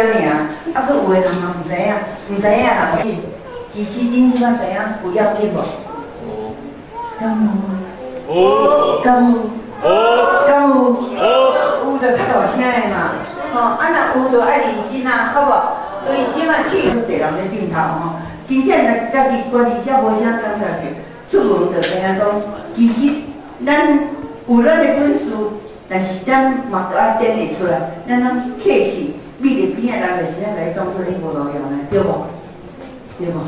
啊，阁有的人嘛毋知影，毋知影啦。其实恁这摆知影有要紧无？敢有？有。敢有？有。敢有？有。有就较大声的嘛，吼，啊若有就爱认真啊，好无？对这摆去足济人咧顶头吼，真正若家己关系遮无啥感觉去，出门就知影讲，其实咱有咱的本事。但是咱嘛著爱展现出来，咱拢客气，覕伫边仔人就是咱共你当做你无路用的，对无？对无？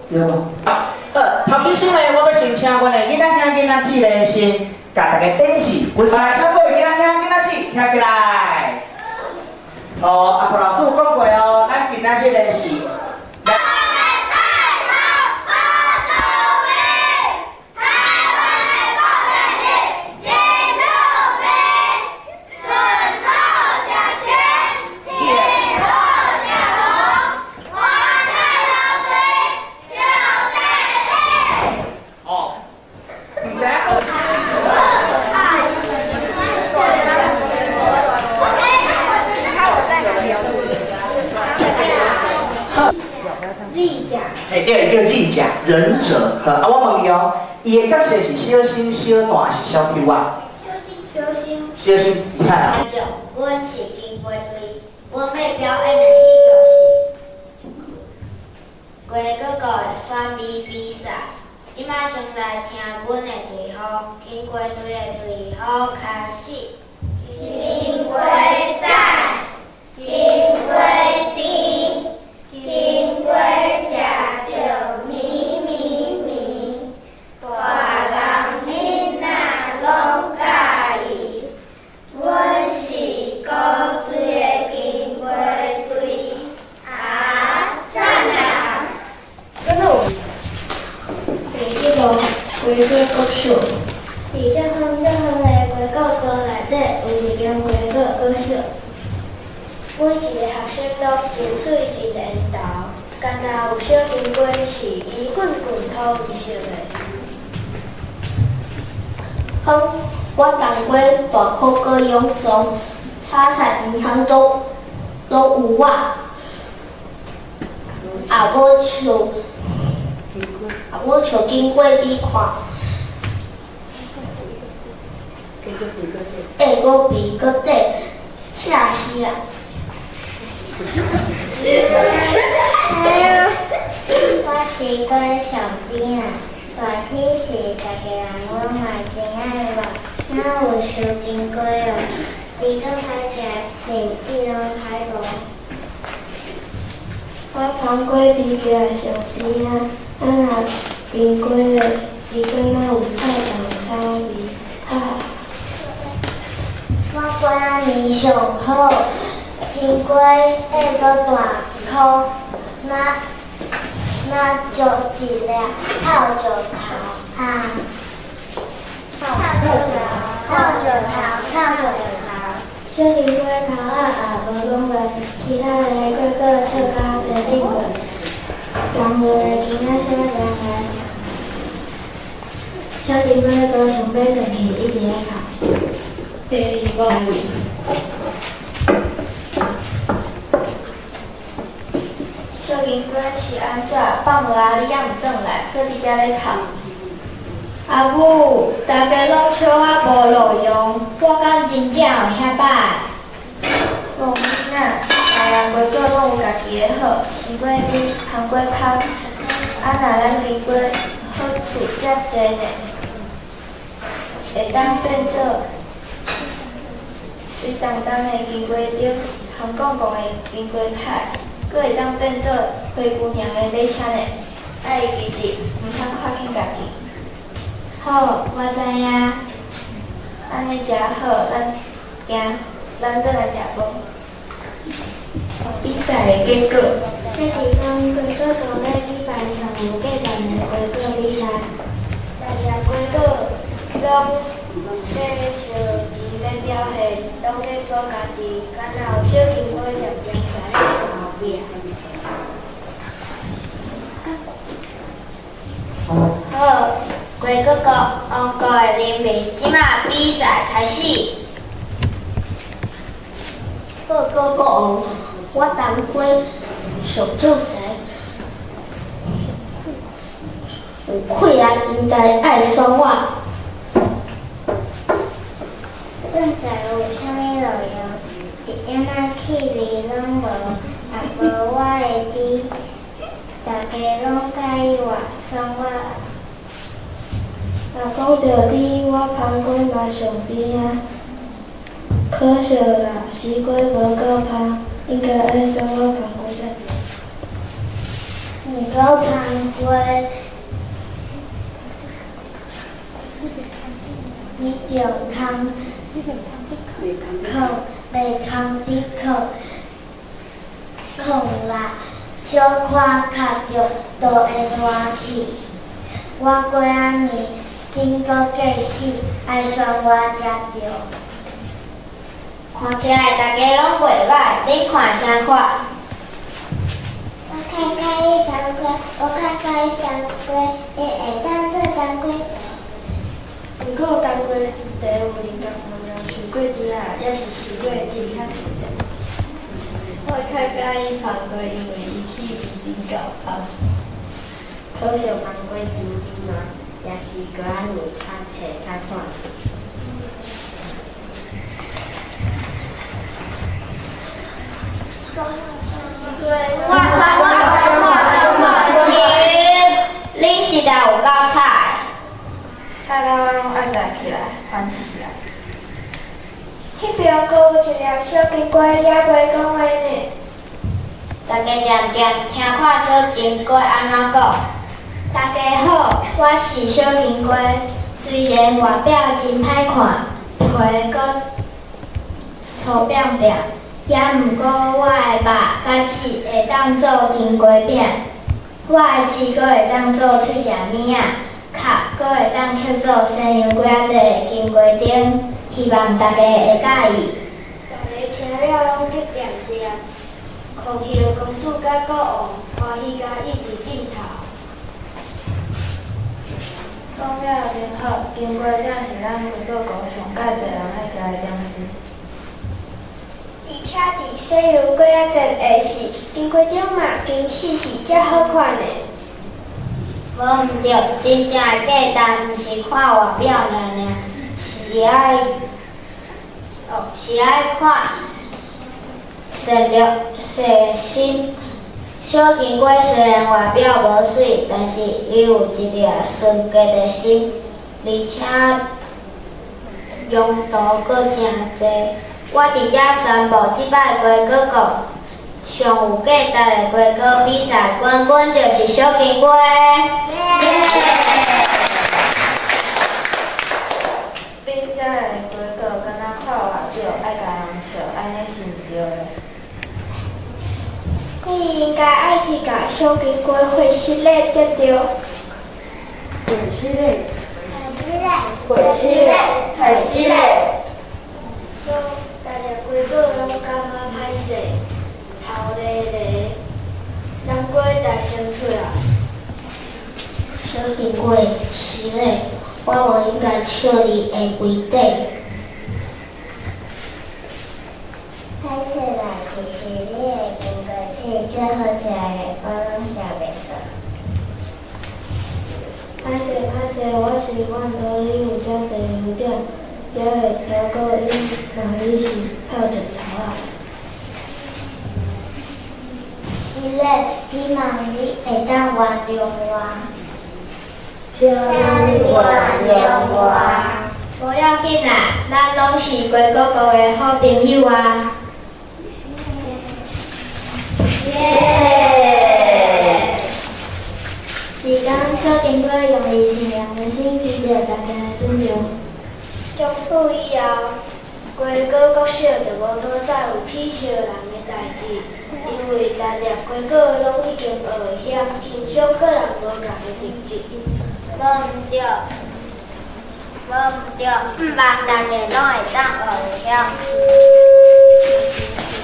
对无？好，头先先呢，我欲先请阮的囡仔兄、囡仔姊咧，先共大家展示。来，请各位囡仔兄、囡仔姊站起来。哦，阿婆老师有讲过哦，咱今仔日个是。对，叫智者、忍者。好，啊，我问伊哦，伊的角色是小新、小大还是小抽啊？小新。小新，厉害啊！阮是金瓜队，阮欲表演的戏剧是鸡哥哥的选美比赛。这摆先来听阮的队号，金瓜队的队号开始。金瓜仔，金瓜甜，金瓜食著绵绵绵，大人囡仔拢佮意。阮是古锥的金瓜队，啊赞啊！第一幕，瓜果国小。伫遮远遮远的瓜果园内底，有一间瓜果国小。每一个学生拢真媠真缘投，敢若有小金瓜是圆滚滚土黄色的。好，我当过大考高中从炒菜毋通都拢有我，也无像，也无像金瓜比看。下阁皮阁短，赤死啦！我是郭小弟啊，热天时逐家人拢嘛真爱热，哪有小金瓜哦？猪阁歹食，面子拢歹无。我番瓜味起来上甜啊，啊若金瓜咧，伊敢若有菜豆草味，哈。我过仔年是尾閣大箍，若若石一粒臭石頭啊！臭石頭，臭石頭，臭石頭。小金瓜頭仔也無講話，其他的瓜果笑甲地頂過，共落的囡仔聲掠來。小金瓜閣想欲轉去，一直咧哭。第二个位。小金瓜是按怎？放学啊，你犹毋转来，閣佇遮咧哭？阿母，大家攏笑我無路用，我敢真正有遐歹？戆囡仔，大人瓜果攏有家己的好，西瓜甜，番瓜芳，啊若咱金瓜好處遮濟呢，會當變做水澹澹的金瓜粥，香摃摃的金瓜派，閣會當變做灰姑娘的馬車呢。愛記得，毋通看輕家己。好，我知影。按呢誠好，咱行，咱轉來食飯。比賽的結果。這地方瓜果國咧舉辦上有價值的瓜果比賽。逐粒瓜果攏咧相錢咧表現，攏咧保家己，敢若有小金瓜恬恬徛咧後壁。好，瓜果國王國的人民，這馬比賽開始。報告國王，我冬瓜上主席，有氣力應該愛選我。鑽石有啥物路用？一點仔氣味攏無，也無我會知。大家攏佮意我，選我。若講著甜，我番瓜嘛上甜啊！可惜啦，西瓜無夠芳，應該愛選我番瓜才對。毋過番瓜，你著通囥，袂通佇囥囥啦，小可卡著就會爛去。我過仔年頂閣計死，愛選我才對。看起來大家攏袂䆀，恁看啥法？我較佮意冬瓜，我較佮意冬瓜，伊會當做冬瓜。毋過冬瓜茶有人共分量傷過甜啊，抑是西瓜的甜較甜。我較佮意番瓜，因為伊氣味真夠芳。可惜番瓜真甜，也是過仔年較脆較散喙。我選我選我選我選，恁實在有夠彩。睇到我攏愛站起來，煩死啊！彼邊閣有一粒小金瓜，猶袂講話呢。大家恬恬聽看小金瓜按怎講。大家好，我是小金瓜，雖然外表真歹看，皮閣粗扁扁，也毋過我的肉佮籽會當做金瓜餅，我的籽閣會當做喙食物仔，殼閣會當刻做西洋粿仔節的金瓜燈，希望大家會佮意。大家聽了攏激恬恬，空氣公主佮國王歡喜甲一直振頭。講了真好，金瓜餅是咱瓜果國上蓋濟人愛食的點心。而且佇西洋粿仔節的時，金瓜燈嘛金絲絲才好看呢。無毋對，真正的價值毋是看外表爾爾，是愛看善良細心。小金瓜雖然外表無媠，但是伊有一粒純潔的心，而且用途閣誠濟。我佇遮宣布，這擺瓜果國上有價值的瓜果比賽冠軍就是小金瓜。恁遮的瓜果敢若看外表愛共人笑，按呢是毋對的。该愛去共小金瓜會失禮才對。會失禮，會失禮，會失禮。所以，逐粒瓜果攏感覺歹勢，頭咧咧。南瓜大聲出來。小金瓜，是咧，我無應該笑你下跪底。歹勢啦，其實你的金瓜鼠最好食的，我攏食袂煞。歹勢歹勢，我是怨到你有遮濟優點，才會超過𪜶，嘛你是臭石頭仔。是咧，希望你會當原諒我。請你原諒我。無要緊啦，咱攏是瓜果國的好朋友啊！耶！一工，小金瓜用伊善良的心求著大家的尊重。從此以後，瓜果國小就無閣再有鄙笑人的代誌，因為逐粒瓜果攏已經學會曉欣賞各人無仝的特質。無毋對，無毋對，毋望大家攏會當學會曉，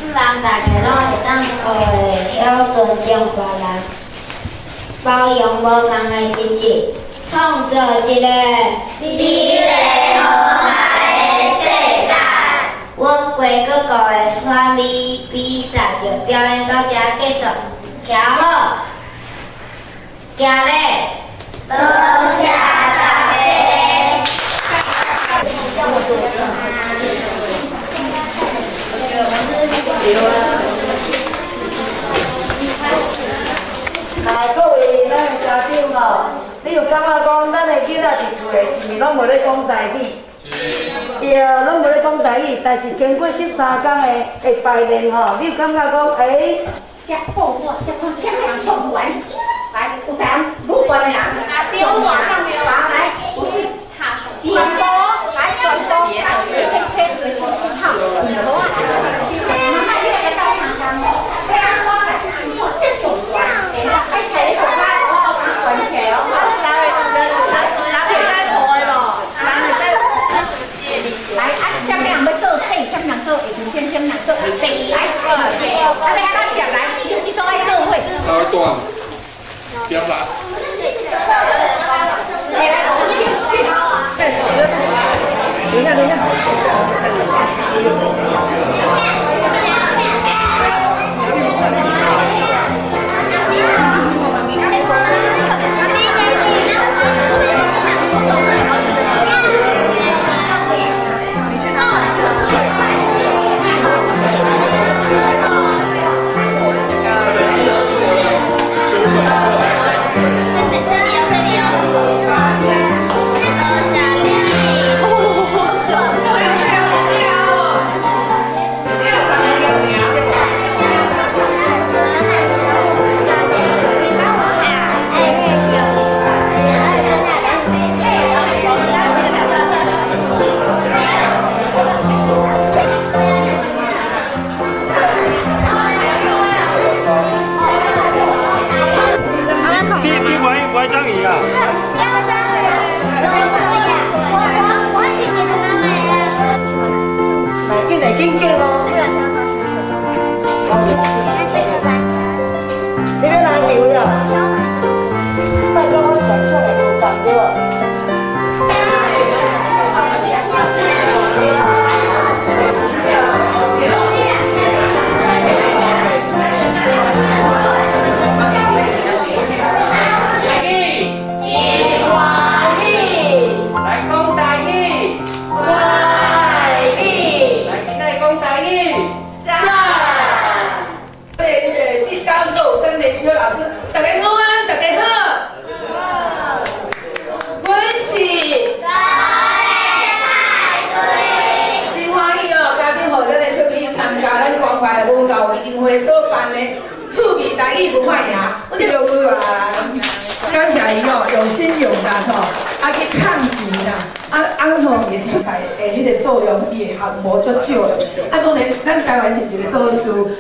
毋望大家攏會當學會曉尊重別人，包容無仝的特質，創造一個美麗和諧的世界。阮瓜果國的選美比賽就表演到這結束，徛好，行禮。多謝大家。来，各位咱的家長吼，你有感覺講咱的囡仔佇厝內是毋是攏無咧講台語？對，攏無咧講台語，但是經過這三工的排練吼，你有感覺講，欸？這報紙，這看啥人送完？來，有啥路過的人？送啥？來，不是，轉播，來轉播，來，切切，唱，好啊。媽媽，你來個走三工哦。這送完，哎，菜你送來，我關起來哦。來，啊，啥物人欲做底，啥物人做下面，啥物人做下底，來，啊，欲按怎食來？你這種愛做伙。來斷，點啦？來來，等一下，等一下。感謝伊吼，用心用力吼，啊去抗錢啦，啊。翁吼，伊的青菜的彼个数量，伊会学无足少的。啊，当然，咱台湾是一个岛屿，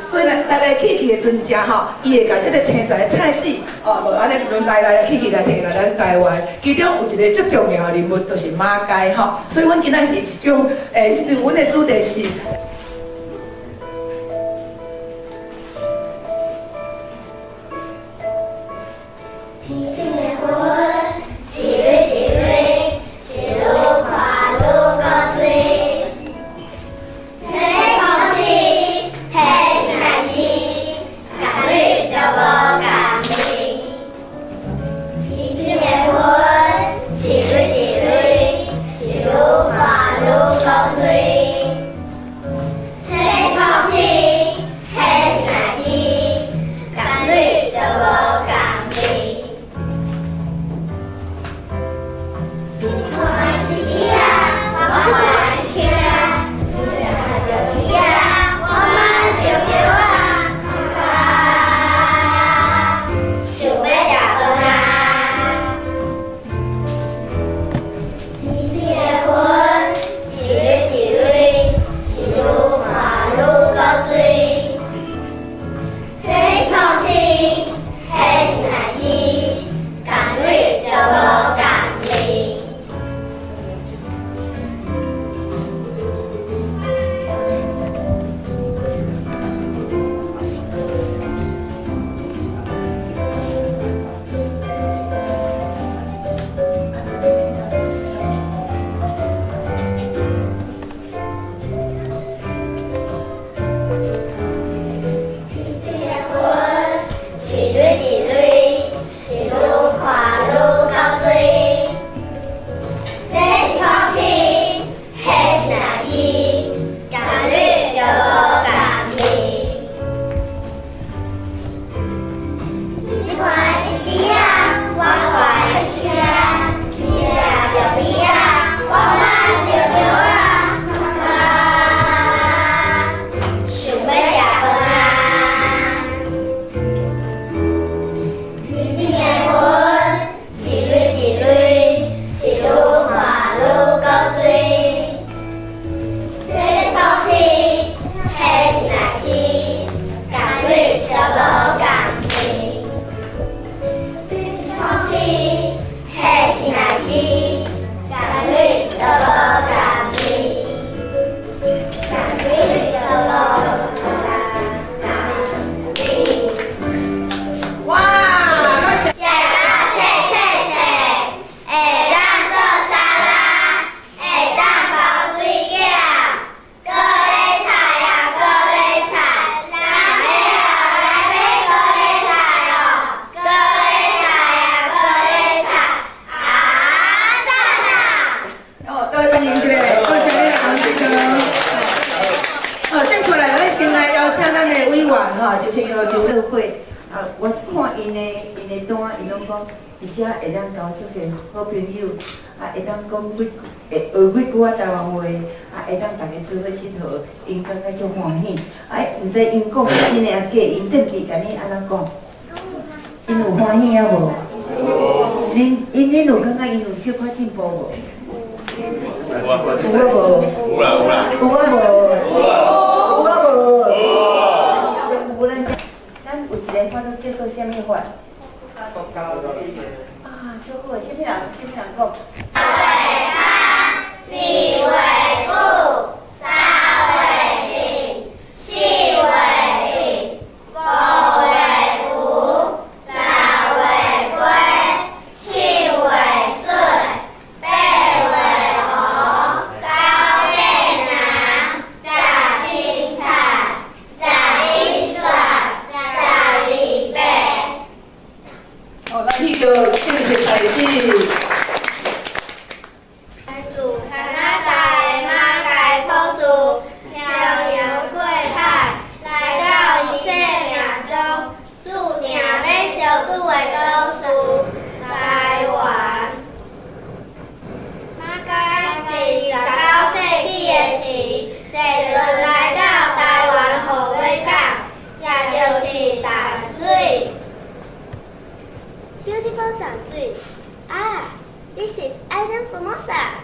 所以呢，来来去去的船只吼，伊会共这个青菜的菜籽，哦，就按呢轮来来去去来提来咱台湾。其中有一个最重要的人物，就是马偕吼。所以，阮今仔是一种，阮的主题是。 Beautiful 淡水。Ah, this is Island Formosa.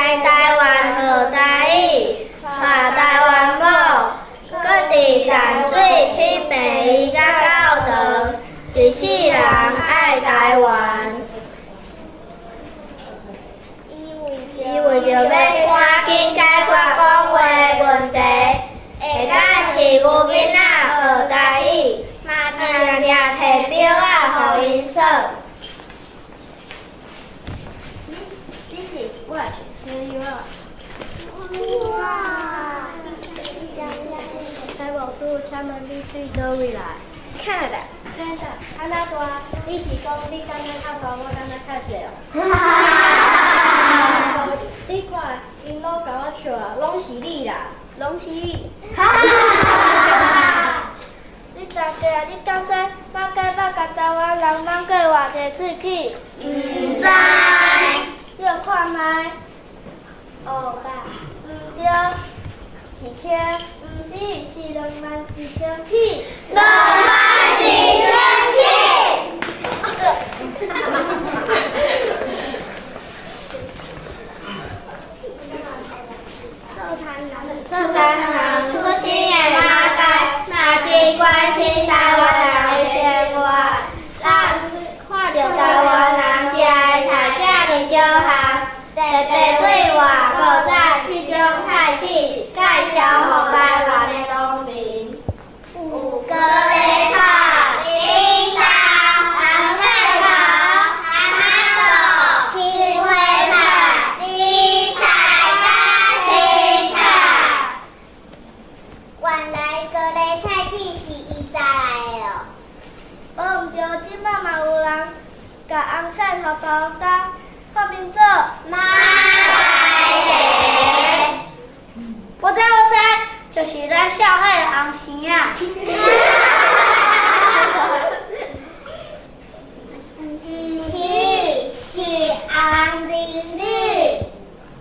来台湾学台语，娶台湾某，阁伫淡水去病院甲教堂，一世人爱台湾。伊为著欲赶紧解决讲话问题，会甲饲牛囡仔学台语，嘛定定提表仔予𪜶耍。This is what you are. 哇！蔡牧师，请问你对佗位来？加拿大。加拿大，啊那大？你是讲你感觉较大，我感觉较细哦？你看，𪜶拢共我笑啊，拢是你啦，拢是你。哈哈哈！你大家，你敢知马街捌共台湾人摸过偌济喙齿？毋知。你有看觅？哦，毋对，1000，毋是，是21,000齿。21,000齿。做田人出生的马偕，嘛真关心台湾人的生活。咱看著台湾人食的菜遮尔少项，特别对外古早七种菜式介绍予台湾的农民。有高丽菜、樱桃、红菜头、蛤蟆豆、青花菜、紫菜佮青菜。原来高丽菜籽是伊摘来的哦。无毋对，这摆嘛有人共红菜头包甲发明做马来我知我知，就是咱少海的红生仔。毋是，是红林李。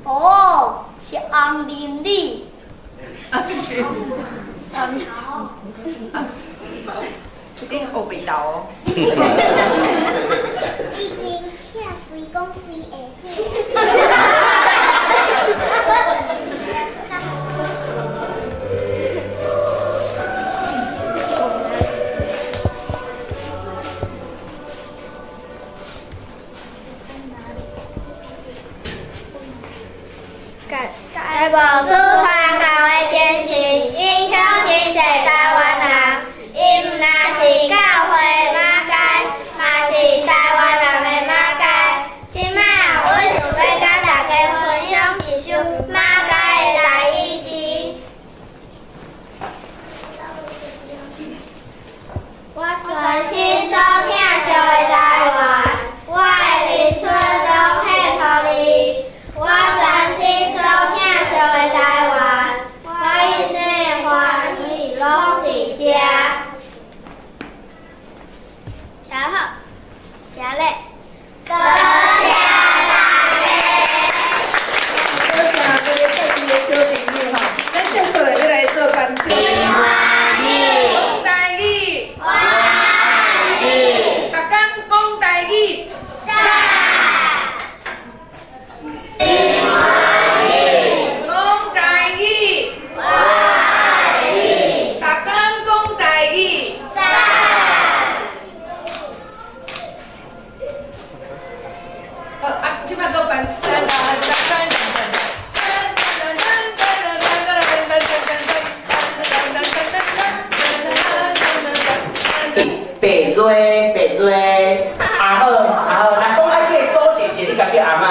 哦，是红林李。这顶学袂到哦。你真疼，随讲随会晓。蔡牧师传教的精神，影响真济台湾人。伊毋若是教会马偕，嘛是台湾人的马偕。这摆，阮想欲佮大家分享一首马偕的台语诗。我全心所疼惜的台湾，我的青春拢献予你。我全心所疼惜的台湾，我一生的欢喜拢伫遮。徛好，徛咧。多谢大家。多谢各位在座的小朋友吼，咱接下来欲来做颁奖。讲台语，我爱你。逐工讲台语。赞。讲台语，我爱你。逐工讲台语。赞。好啊，这摆阁颁。白做白做，阿好阿好，若讲爱叫祖姐姐，你共叫阿嬷。